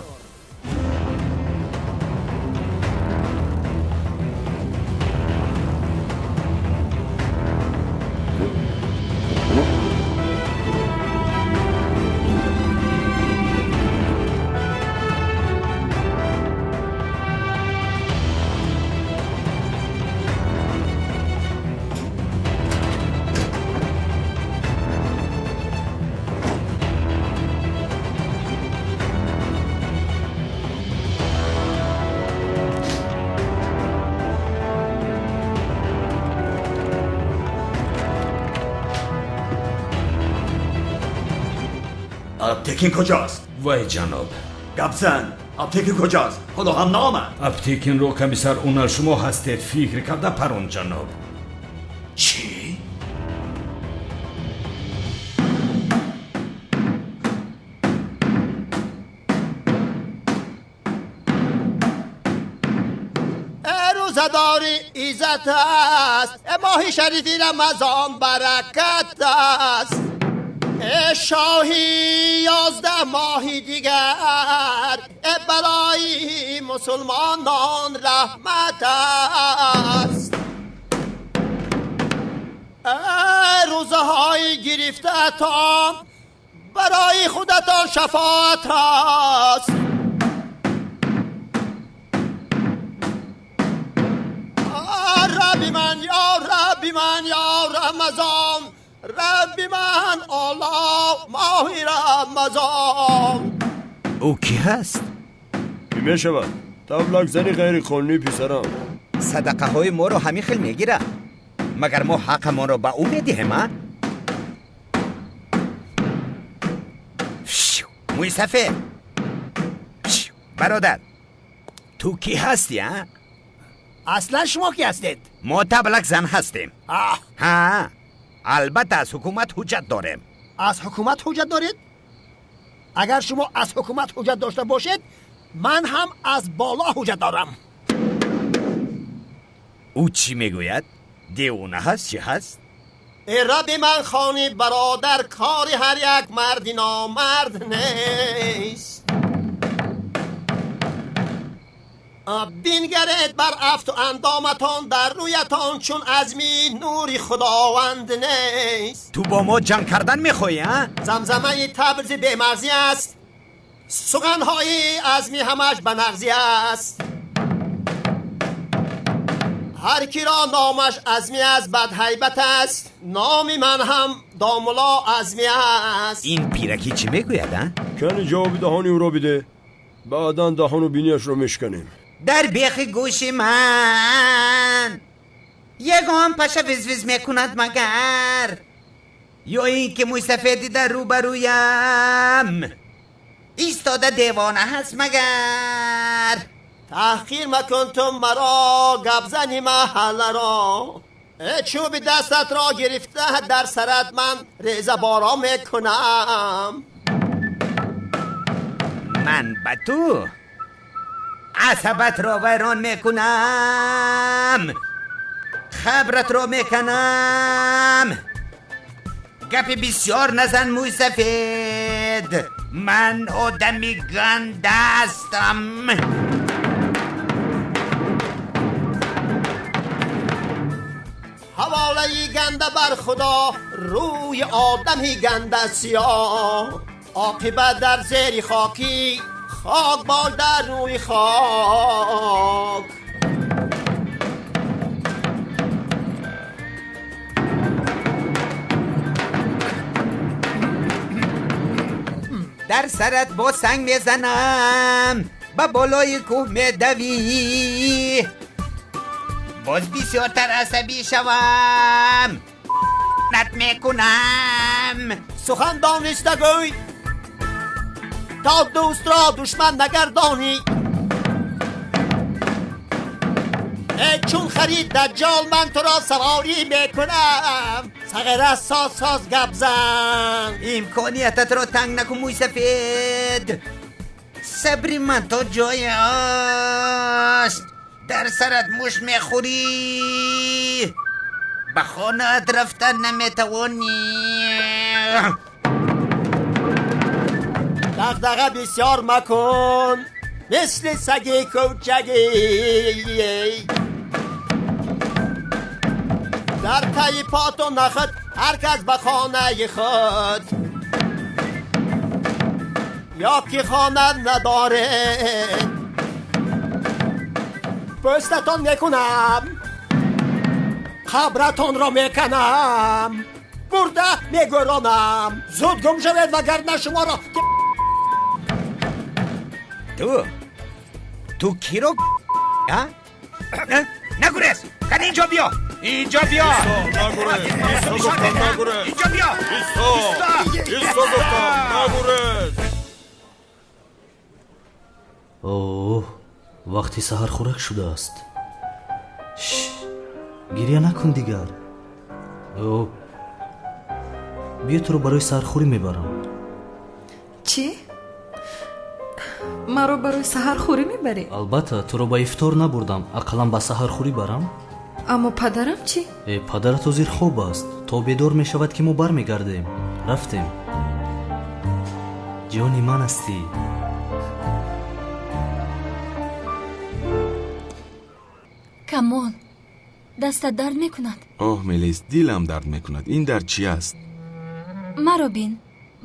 S3: Аптекин куҷост?
S15: Вай, ҷаноб.
S3: Гап зан, аптекин куҷост? Ҳоло ҳам наомад.
S15: Аптекинро комиссар Унал шумо ҳастед фикр карда парон, ҷаноб.
S3: Чӣ?
S9: Рӯзадорӣ иззат аст, моҳи шарифи Рамазон баракат аст. Шоҳи 11 моҳи дигар барои мусулмонон раҳмат аст. Рӯзаҳои гирифтаатон барои худатон шафоат аст. Рабби ман, ё Рабби ман, ё Рамазон, Рабби ман, Аллоҳ, моҳи Рамазон.
S15: Ӯ кӣ ҳаст?
S8: Кӣ мешавад? Таблакзани ғайриқонунии писарам.
S17: Садақаҳои моро ҳамин хел мегирад. Магар мо ҳаққамонро ба ӯ медиҳем, а? Мӯйсафед, бародар, ту кӣ ҳастӣ, а?
S9: Аслан шумо кӣ ҳастед?
S17: Мо таблакзан ҳастем. Ҳа, албатта, аз ҳукумат ҳуҷҷат дорем.
S9: Аз ҳукумат ҳуҷҷат доред? Агар шумо аз ҳукумат ҳуҷҷат дошта бошед, ман ҳам аз боло ҳуҷҷат дорам.
S17: Ӯ чӣ мегӯяд? Девона ҳаст, чӣ ҳаст?
S9: Э, Рабби ман, хони бародар, кори ҳар як марди номард нест. Бингаред бар афту андоматон, дар рӯятон чун азми нури худованд нест.
S17: Ту бо мо ҷанг кардан мехоҳӣ, а?
S9: Замзамаи табрзи бемағзӣ аст, суханҳои азми ҳамаш ба нағзӣ аст. Ҳар киро номаш Азмӣ аст, бадҳайбат аст. Номи ман ҳам домуло Азмӣ аст.
S17: Ин пиракӣ чӣ мегӯяд, а?
S8: Кани ҷавоби даҳони ӯро биде, баъдан даҳону бинияшро мешканем.
S17: Дар бехи гӯши ман ягон паша виз-виз мекунад магар? Ё ин ки мӯйсафеди дар рӯбарӯям истода девона ҳаст магар?
S9: Таҳқир макун ту маро, гапзани маҳалларо. Чӯби дастатро гирифта дар сарат ман резаборо мекунам.
S17: Ман ба ту асабатро вайрон мекунам, хабратро меканам. Гапи бисёр назан, мӯйсафед. Ман одами ганда ҳастам.
S9: Ҳаволаи ганда бар Худо, рӯи одами ганда сиёҳ. Оқибат дар зери хокӣ, хок бод дар рӯи хок.
S17: Дар сарат бо санг мезанам, ба болои кӯҳ медавӣ. Боз бисёртар асабӣ шавам, нат мекунам.
S9: Сухан дониста гӯй, то дӯстро душман нагардонӣ. Э чун харид даҷҷол, ман туро саворӣ мекунам. Сағира, соз соз гап зан.
S17: Имкониятатро танг накун, мӯйсафед. Сабри ман то ҷое аст. Дар сарат муш мехӯрӣ, ба хонаат рафтан наметавонӣ.
S9: Дағдаға бисёр макун, мисли саги кӯчагӣ. Дар таи поту нахӯд, ҳар кас ба хонаи худ. Ё ки хона надоред, пӯстатон мекунам, қабратонро меканам, бурда мегӯронам. Зуд гум шавед, вагарна шуморо.
S17: Ту киро, а? Нагурез! Кани инҷо биё! Инҷо биё!
S1: Нагурез! Нагурез!
S17: Инҷо биё!
S1: Исто! Исто гуфтам! Нагурез!
S7: Оҳ, вақти саҳархӯрак шудааст. Ш, гиря накун дигар. О, биё, туро барои саҳархӯрӣ мебарам.
S11: Чӣ? Маро барои саҳархӯрӣ мебарӣ?
S7: Албатта, туро ба ифтор набурдам, ақаллан ба саҳархӯрӣ барам.
S11: Аммо падарам чӣ?
S7: Э, падарат ҳозир хоб аст. То бедор мешавад, ки мо бармегардем. Рафтем. Ҷони ман ҳастӣ.
S4: Камол, дастат дард мекунад?
S2: Оҳ, Мелис, дилам дард мекунад. Ин дард чӣ аст?
S4: Маро бин.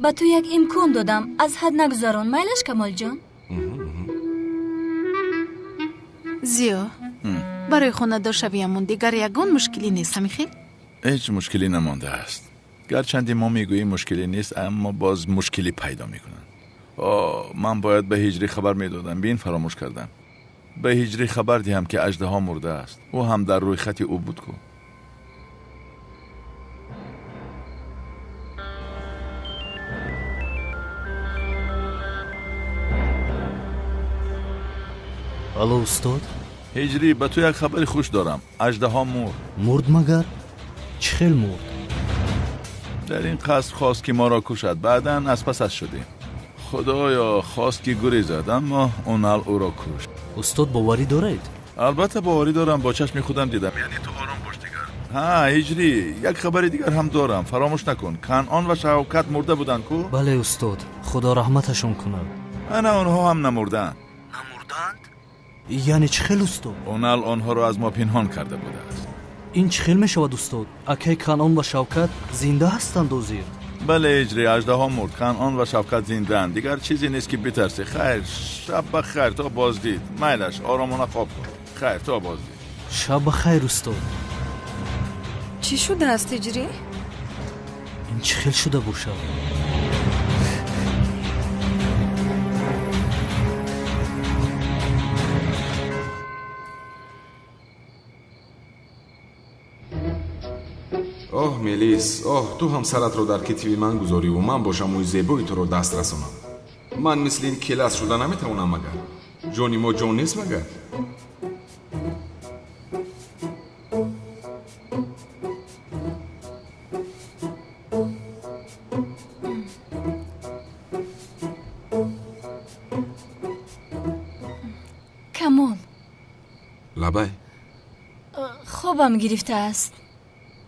S4: Ба ту як имкон додам, аз ҳад нагузарон. Майлаш, Камолҷон?
S16: Зиё, барои хонадоршавиямон дигар ягон мушкилӣ нест, ҳамин хел?
S1: Ҳеҷ мушкилӣ намондааст. Гарчанде мо мегӯем мушкилӣ нест, аммо боз мушкилӣ пайдо мекунанд. О, ман бояд ба Ҳиҷрӣ хабар медодам, бин, фаромӯш кардам. Ба Ҳиҷрӣ хабар диҳам, ки аждаҳо мурдааст. Ӯ ҳам дар рӯйхати ӯ буд ку.
S7: Алло, устод?
S1: Ҳиҷрӣ, ба ту як хабари хуш дорам. Аждаҳо мурд.
S7: Мурд магар? Чӣ хел мурд?
S1: Дар ин қаср хост, ки моро кушад. Баъдан аз пасаш шудем. Худоё, хост, ки гурезад, аммо Унал ӯро кушт.
S7: Устод, боварӣ доред?
S1: Албатта боварӣ дорам, бо чашми худам дидам. Яъне ту ором бош дигар. Ҳа, Ҳиҷрӣ, як хабари дигар ҳам дорам. Фаромӯш накун, Канъон ва Шавкат мурда буданд ку?
S7: Бале, устод, Худо раҳматашон кунад.
S1: Ана онҳо ҳам намурдаанд.
S7: Намурдаанд? Яъне чӣ хел, устод?
S1: Унал онҳоро аз мо пинҳон карда будааст.
S7: Ин чӣ хел мешавад, устод? Акай Канъон ва Шавкат зинда ҳастанд ҳозир?
S1: Бале, Ҳиҷрӣ, аждаҳо мурд, Канъон ва Шавкат зиндаанд. Дигар чизе нест, ки битарсӣ. Хайр, шаб ба хайр, то боздид. Майлаш, оромона хоб кун. Хайр, то боздид.
S7: Шаб ба хайр, устод.
S11: Чӣ шудааст, Ҳиҷрӣ?
S7: Ин чӣ хел шуда бошад?
S2: Оҳ, Мелис, оҳ, ту ҳам саратро дар китфи ман гузориву ман бошам мӯи зебои туро даст расонам. Ман мисли ин келас шуда наметавонам магар? Ҷони мо ҷон нест магар?
S4: Камол.
S2: Лабай.
S4: Хобам гирифтааст.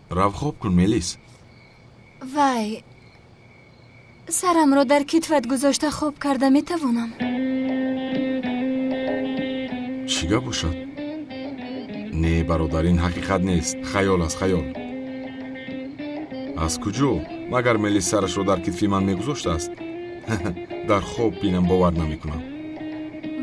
S2: Рав хоб кун, Мелис.
S4: Вай, сарамро дар китфат гузошта хоб карда метавонам.
S2: Чӣ гап бошад? Не, бародар, ин ҳақиқат нест, хаёл аст, хаёл. Аз куҷо? Магар Мелис сарашро дар китфи ман мегузоштааст? Дар хоб бинам бовар намекунам.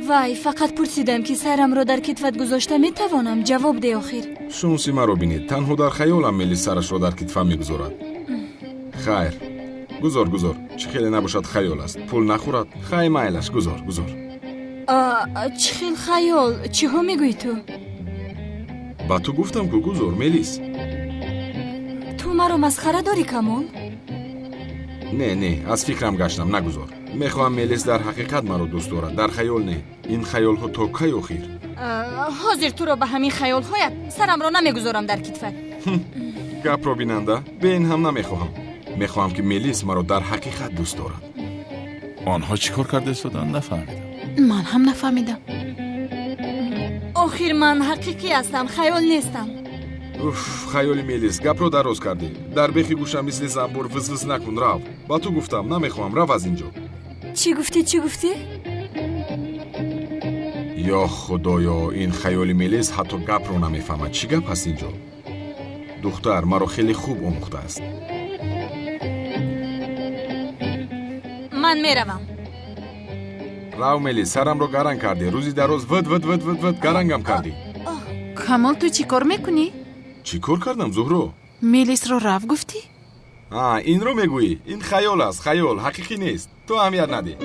S4: Вай, фақат пурсидам, ки сарамро дар китфат гузошта метавонам. Ҷавоб де охир.
S2: Шонси маро бинед, танҳо дар хаёлам Мелис сарашро дар китфам мегузорад. Хайр, гузор, гузор, чӣ хеле набошад хаёл аст. Пул нахӯрад, хай майлаш, гузор, гузор.
S4: Чӣ хел хаёл? Чиҳо мегӯӣ ту?
S2: Ба ту гуфтам ку, гузор, Мелис.
S4: Ту маро масхара дорӣ, Камол?
S2: Не, не, аз фикрам гаштам, нагузор. Мехоҳам Мелис дар ҳақиқат маро дӯст дорад, дар хаёл не. Ин хаёлҳо то кай охир?
S4: Ҳозир туро ба ҳамин хаёлҳоят сарамро намегузорам дар китфат.
S2: Гапро бинанда, бе ин ҳам намехоҳам. Мехоҳам, ки Мелис маро дар ҳақиқат дӯст дорад.
S1: Онҳо чӣ кор карда истоданд, нафаҳмидам.
S16: Ман ҳам нафаҳмидам.
S4: Охир ман ҳақиқӣ ҳастам, хаёл нестам.
S2: Уф, хаёли Мелис, гапро дароз кардӣ. Дар бехи гӯшам мисли занбур виз-виз накун, рав. Ба ту гуфтам, намехоҳам, рав аз инҷо.
S4: Чӣ гуфтӣ, чӣ гуфтӣ?
S2: Ё худоё, ин хаёли Мелис ҳатто гапро намефаҳмад. Чӣ гап ҳаст инҷо? Духтар маро хеле хуб омӯхтааст.
S4: Ман меравам.
S2: Рав, Мелис, сарамро гаранг кардӣ. Рӯзи дароз вд вд вд вд вд гарангам кардӣ.
S16: Камол, ту чӣ кор мекунӣ?
S2: Чӣ кор кардам, Зуҳро?
S16: Мелисро рав гуфтӣ?
S2: А, инро мегӯӣ? Ин хаёл аст, хаёл, ҳақиқӣ нест. Ту аҳамият надиҳ.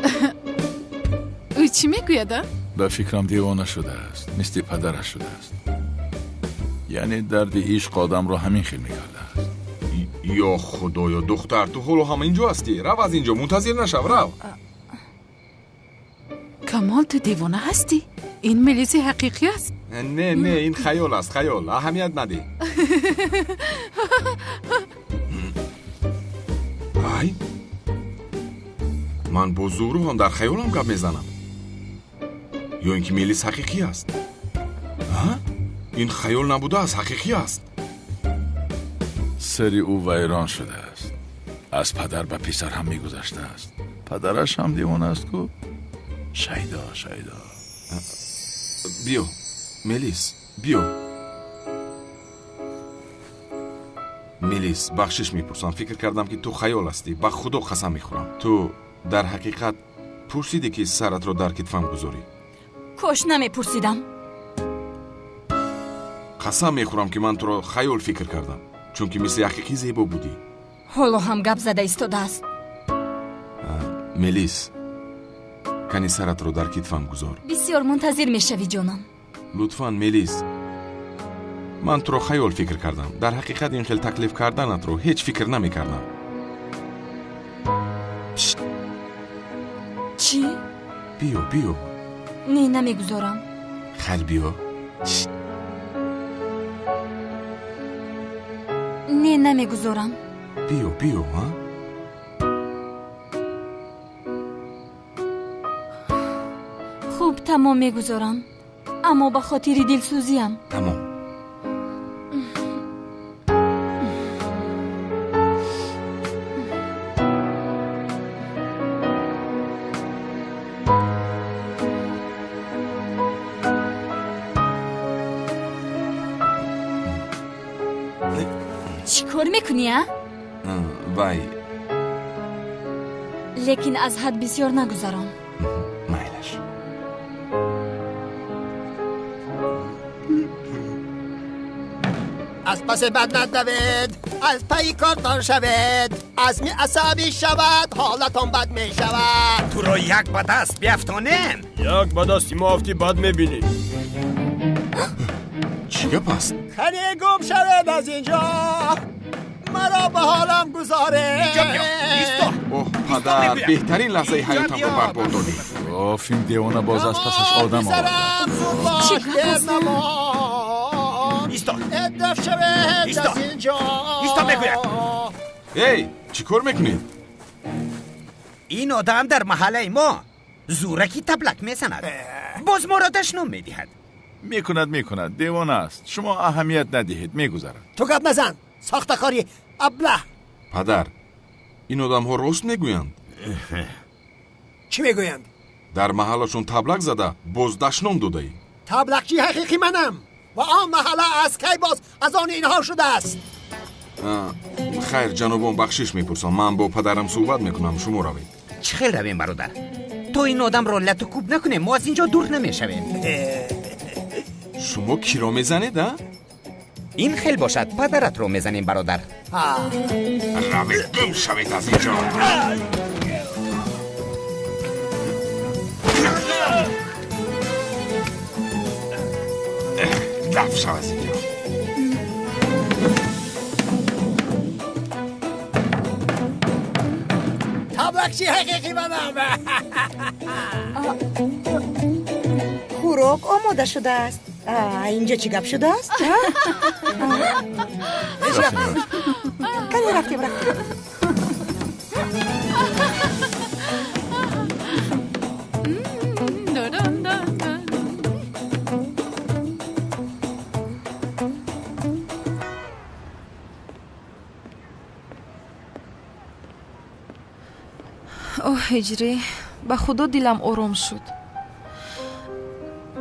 S16: Ӯ чӣ мегӯяд, а?
S1: Ба фикрам девона шудааст, мисли падараш шудааст. Яъне дарди ишқ одамро ҳамин хел мекардааст.
S2: Ё худоё, духтар, ту ҳоло ҳам инҷо ҳастӣ? Рав аз инҷо, мунтазир нашав, рав.
S16: Камол, ту девона ҳастӣ? Ин Мелиси ҳақиқӣ аст?
S2: Не, не, ин хаёл аст, хаёл, аҳамият надиҳ. Ай, ман бо Зуҳро ҳам дар хаёлам гап мезанам. Ё ин ки Мелис ҳақиқӣ аст? Ин хаёл набудааст, ҳақиқӣ аст.
S1: Сари ӯ вайрон шудааст. Аз падар ба писар ҳам мегузаштааст. Падараш ҳам девона аст ку. Шайдо, шайдо.
S2: Биё, Мелис, биё. Мелис, бахшиш мепурсам. Фикр кардам, ки ту хаёл ҳастӣ. Ба худо қасам мехӯрам. Ту дар ҳақиқат пурсидӣ, ки саратро дар китфам гузорӣ?
S4: Кош намепурсидам.
S2: Қасам мехӯрам, ки ман туро хаёл фикр кардам, чунки мисли ҳақиқӣ зебо будӣ.
S4: Ҳоло ҳам гап зада истодааст.
S2: Мелис, кани саратро дар китфам гузор.
S4: Бисёр мунтазир мешавӣ, ҷонам.
S2: Лутфан, Мелис, ман туро хаёл фикр кардам. Дар ҳақиқат ин хел таклиф карданатро ҳеҷ фикр намекардам.
S4: Чӣ?
S2: Биё, биё.
S4: Не, намегузорам.
S2: Хайр, биё.
S4: Не, намегузорам.
S2: Биё, биё, а?
S4: Хуб, тамом, мегузорам, аммо ба хотири дилсӯзиям.
S2: Тамом.
S4: Чӣ кор мекунӣ, а?
S2: Вай.
S4: Лекин аз ҳад бисёр нагузарон.
S2: Майлаш.
S9: Аз паси бад надавед, аз пайи кортон шавед. Азми асабӣ шавад, ҳолатон бад мешавад.
S17: Туро як ба даст биафтонем.
S8: Як ба дасти мо афтӣ, бад мебинӣ.
S2: Чӣ гап аст?
S9: Кане гум шавед аз инҷо, маро ба ҳолам гузоред.
S2: Оҳ, падар, беҳтарин лаҳзаи ҳаётамро барбод додӣ.
S1: Оф, ин девона боз аз пасаш одам овард.
S4: Чӣ гап аст?
S17: Исто,
S9: даф шавед
S17: Исто.
S9: аз инҷо.
S17: Исто мегӯям.
S2: Эй, чӣ кор мекунед?
S17: Ин одам дар маҳаллаи мо зӯракӣ таблак мезанад, боз моро дашном медиҳад.
S1: Мекунад, мекунад, девона аст. Шумо аҳамият надиҳед, мегузарад.
S9: Ту гап назан, сохтакори аблаҳ.
S2: Падар, Ин одамҳо рост мегӯянд?
S18: Чӣ мегӯянд?
S2: Дар маҳаллашон таблак зада боз дашном додаӣ.
S18: Таблакчи ҳақиқӣ манам ва он маҳалла аз кай боз аз они инҳо шудааст?
S2: Хайр, ҷанобон, бахшиш мепурсам, ман бо падарам суҳбат мекунам, шумо равед.
S17: Чӣ хел равем, бародар? То ин одамро лату кӯб накунем, мо аз ин ҷо дур намешавем.
S2: Шумо киро мезанед, а?
S17: Ин хел бошад, падаратро мезанем, бародар.
S2: Равед, гум шавед аз ин ҷо. Даф шав аз ин ҷо.
S18: Таблакчи ҳақиқӣ манам.
S10: Хӯрок омода шудааст. Инҷо чӣ гап шудааст? Кане рафтем, рафтем.
S11: Оҳ, Ҳиҷрӣ, ба худо дилам ором шуд.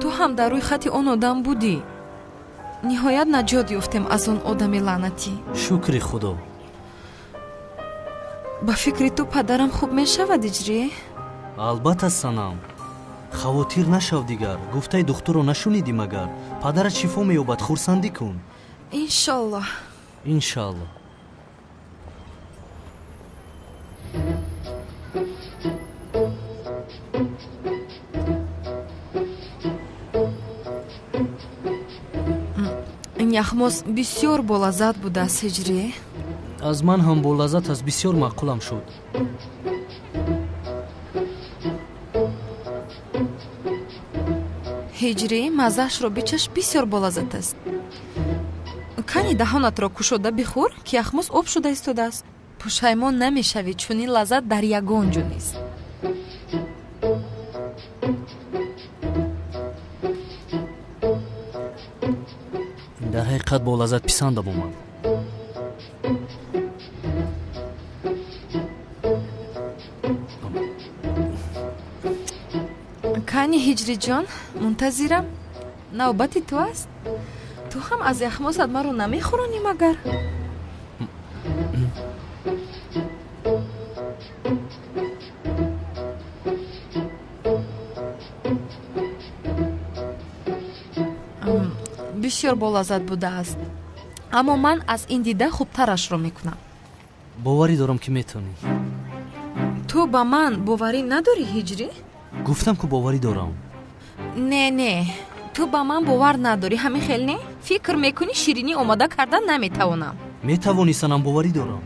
S11: Ту ҳам дар рӯи хати он одам будӣ. Ниҳоят наҷот ёфтем аз он одами лаънатӣ.
S7: Шукри худо.
S11: Ба фикри ту падарам хуб мешавад, Иҷрӣ?
S7: Албатта, санам. Хавотир нашав дигар. Гуфтаи духтурро нашунидӣ магар? Падарат шифо меёбад, хурсандӣ кун.
S11: Иншоллоҳ.
S7: Иншаллоҳ.
S11: Ин яхмоз бисёр болаззат будааст, Ҳиҷрӣ.
S7: Аз ман ҳам болаззат аст, бисёр маъқулам шуд.
S11: Ҳиҷрӣ, маззаашро бичаш, бисёр болаззат аст. Кани даҳонатро кушода бихӯр, ки яхмоз об шуда истодааст. Пушаймон намешавӣ, чунин лаззат дар ягон ҷо нест.
S7: Дар ҳақиқат бо лаззат писандам омад.
S11: Кани, Ҳиҷриҷон, мунтазирам. Навбати ту аст. Ту ҳам аз яхмозат маро намехӯронӣ магар? Бисёр болаззат будааст, аммо ман аз ин дида хубтарашро мекунам.
S7: Боварӣ дорам, ки метавонӣ.
S11: Ту ба ман боварӣ надорӣ, Ҳиҷрӣ?
S7: Гуфтам, ку боварӣ дорам.
S11: Не, не, ту ба ман бовар надорӣ, ҳамин хел не? Фикр мекунӣ ширинӣ омода кардан наметавонам?
S7: Метавонӣ, санам, боварӣ дорам.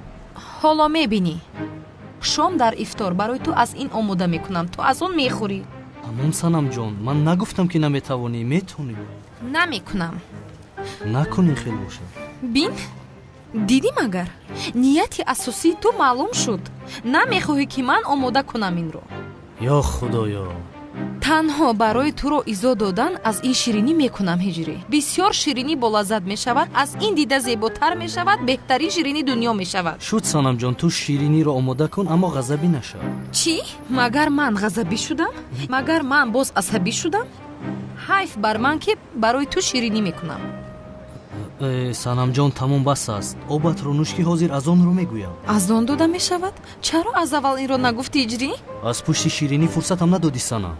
S11: Ҳоло мебинӣ. Шом дар ифтор барои ту аз ин омода мекунам, ту аз он мехӯрӣ.
S7: Ҳамон, санамҷон, ман нагуфтам, ки наметавонӣ, метавонӣ.
S11: Намекунам.
S7: Накун, ин хел бошад.
S11: Бин, дидӣ магар? Нияти асосии ту маълум шуд. Намехоҳӣ, ки ман омода кунам инро.
S7: Ё худоё!
S11: Танҳо барои туро изо додан аз ин ширинӣ мекунам, Ҳиҷрӣ. Бисёр ширинӣ болаззат мешавад, аз ин дида зеботар мешавад, беҳтарин ширинии дунё мешавад.
S7: Шуд, санамҷон, ту шириниро омода кун, аммо ғазабӣ нашав.
S11: Чӣ? Магар ман ғазабӣ шудам? Магар ман боз асабӣ шудам? Ҳайф бар ман, ки барои ту ширинӣ мекунам.
S7: Санамҷон, тамом, бас аст. Обатро нӯш, ки ҳозир аз онро мегӯям.
S11: Аз он дода мешавад? Чаро аз аввал инро нагуфтӣ, Иҷрӣ?
S7: Аз пушти ширинӣ фурсатам надодӣ, санам.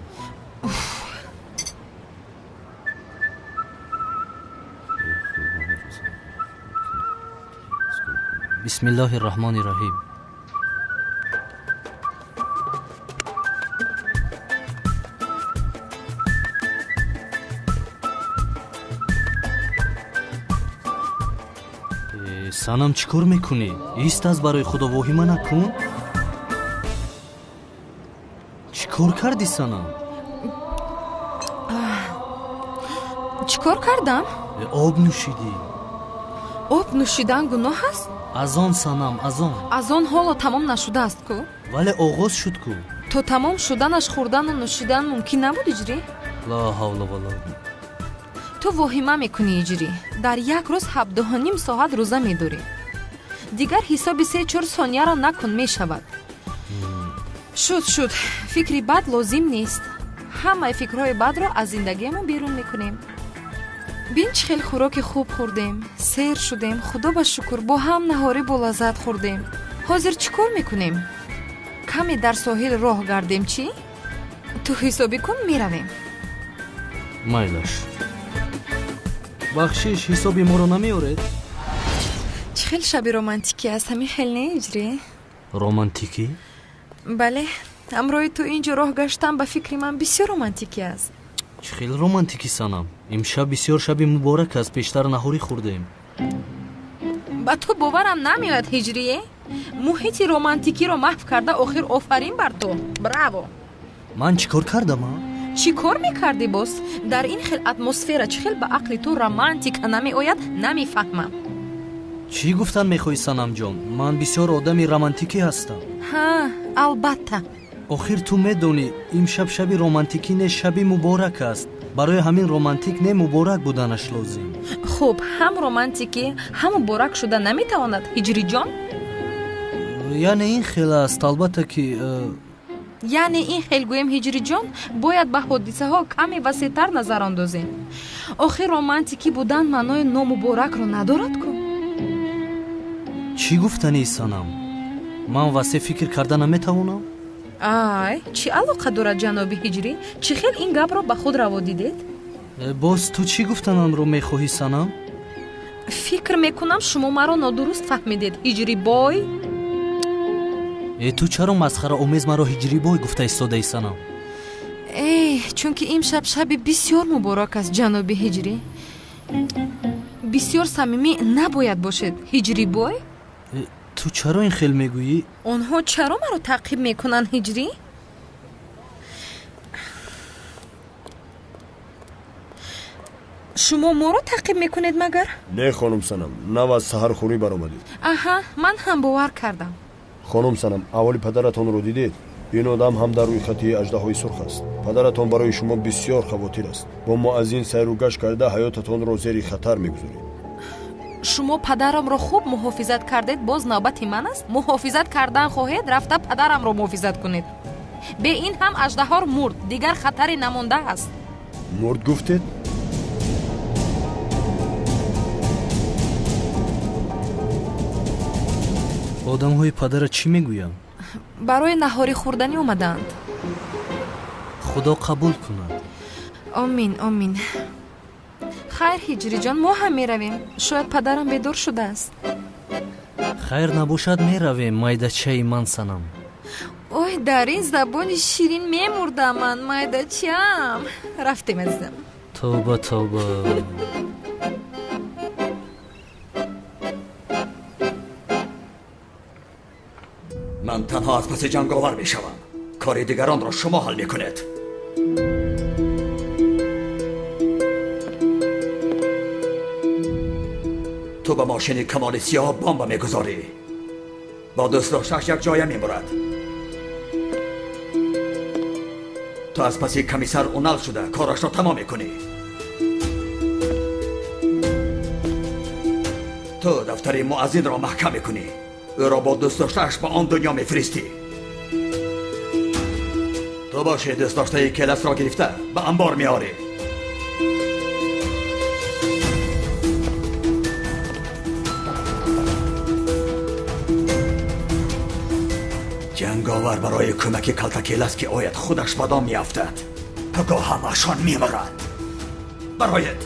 S7: Бисмиллоҳи рраҳмони рраҳим. Санам, чӣ кор мекунӣ? Ист, аз барои худо воҳима накун. Чӣ кор кардӣ, санам?
S11: Чӣ кор кардам?
S7: Об нӯшидӣ.
S11: Об нӯшидан гуноҳ аст?
S7: Аз он, санам, аз он.
S11: Аз он ҳоло тамом нашудааст ку.
S7: Вале оғоз шуд ку.
S11: То тамом шуданаш хӯрдану нӯшидан мумкин набуд, Иҷрӣ?
S7: Ла ҳавла вала.
S11: Ту воҳима мекунӣ, Иҷрӣ. Дар як рӯз 17.5 соат рӯза медорӣ. Дигар ҳисоби се-чор сонияро накун, мешавад. Шуд, шуд, фикри бад лозим нест. Ҳамаи фикрҳои бадро аз зиндагиамон берун мекунем. Бин, чӣ хел хӯроки хуб хӯрдем, сер шудем, худо ба шукр, бо ҳам наҳорӣ болаззат хӯрдем. Ҳозир чӣ кор мекунем? Каме дар соҳил роҳ гардем, чӣ? Ту ҳисобӣ кун, меравем.
S7: Майлаш. Бахшиш, ҳисоби моро намеоред?
S11: Чӣ хел шаби романтикӣ аст, ҳамин хел не, Ҳиҷрӣ?
S7: Романтикӣ?
S11: Бале, ҳамроҳи ту ин ҷо роҳ гаштан ба фикри ман бисёр романтикӣ аст.
S7: Чӣ хел романтикӣ, Санам? Имшаб бисёр шаби муборак аст, пештар наҳорӣ хӯрдем.
S11: Ба ту боварам намеояд, Ҳиҷрие. Муҳити романтикиро маҳв карда, охир офарин бар ту. Браво!
S7: Ман чӣ кор кардам, а?
S11: Чӣ кор мекардӣ боз? Дар ин хел атмосфера чӣ хел ба ақли ту романтика намеояд, намефаҳмам.
S7: Чӣ гуфтан мехоҳӣ, Санамҷон? Ман бисёр одами романтикӣ ҳастам.
S11: Ҳа, албатта.
S7: Охир ту медонӣ, имшаб шаби романтикӣ не, шаби муборак аст. Барои ҳамин романтик не, муборак буданаш лозим.
S11: Хуб, ҳам романтикӣ, ҳам муборак шуда наметавонад, Ҳиҷриҷон?
S7: Яъне ин хел аст, албатта ки
S11: Яъне ин хел гӯем, Ҳиҷриҷон, бояд ба ҳодисаҳо каме васеътар назар андозем. Охир романтикӣ будан маънои номуборакро надорад ку?
S7: Чӣ гуфтанӣ, Санам? Ман васеъ фикр карда наметавонам?
S11: Ай, чӣ алоқа дорад, ҷаноби Ҳиҷрӣ? Чӣ хел ин гапро ба худ раво дидед?
S7: Боз ту чӣ гуфтанамро мехоҳӣ, Санам?
S11: Фикр мекунам, шумо маро нодуруст фаҳмидед, Ҳиҷрибой.
S7: Э, ту чаро масхараомез маро Ҳиҷрибой гуфта истодаӣ, Санам?
S11: Э, чунки имшаб шаби бисёр муборак аст, ҷаноби Ҳиҷрӣ. Бисёр самимӣ набояд бошед, Ҳиҷрибой.
S7: Ту чаро ин хел мегӯӣ?
S11: Онҳо чаро маро таъқиб мекунанд, Ҳиҷрӣ? Шумо моро таъқиб мекунед магар?
S8: Не, хонум Санам, нав аз саҳархӯрӣ баромадед.
S11: Аҳа, ман ҳам бовар кардам.
S8: Хонум Санам, аввали падаратонро дидед? Ин одам ҳам дар рӯйхати аждаҳои сурх аст. Падаратон барои шумо бисёр хавотир аст. Бо мо аз ин сайру гашт карда ҳаётатонро зери хатар мегузоред.
S11: Шумо падарамро хуб муҳофизат кардед, боз навбати ман аст. Муҳофизат кардан хоҳед, рафта падарамро муҳофизат кунед. Бе ин ҳам аждаҳор мурд, дигар хатаре намондааст.
S8: Мурд гуфтед?
S7: Одамҳои падара чӣ мегӯянд?
S11: Барои наҳорӣ хӯрданӣ омадаанд.
S7: Худо қабул кунад.
S11: Омин, омин. Хайр, Ҳиҷриҷон, мо ҳам меравем. Шояд падарам бедор шудааст.
S7: Хайр набошад, меравем, майдачаи ман, Санам.
S11: Ой, дар ин забони ширин мемурдам ман, майдачаам. Рафтем, азизам.
S7: Тавба, тавба.
S3: Ман танҳо аз паси ҷанговар мешавам. Кори дигаронро шумо ҳал мекунед. Ту ба мошини Камоли сиёҳ бомба мегузорӣ. Бо дӯст доштааш як ҷоя мемурад. Ту аз паси комиссар Унал шуда корашро тамом мекунӣ. Ту дафтари муаззинро маҳкам мекунӣ. Ӯро бо дӯст доштааш ба он дунё мефиристӣ. Ту боши дӯст доштаи Келасро гирифта ба анбор меорӣ. Ҷанговар барои кӯмаки калтакелас ки ояд худаш ба дом меафтад. Пагоҳ ҳамаашон мемиранд. Бароед.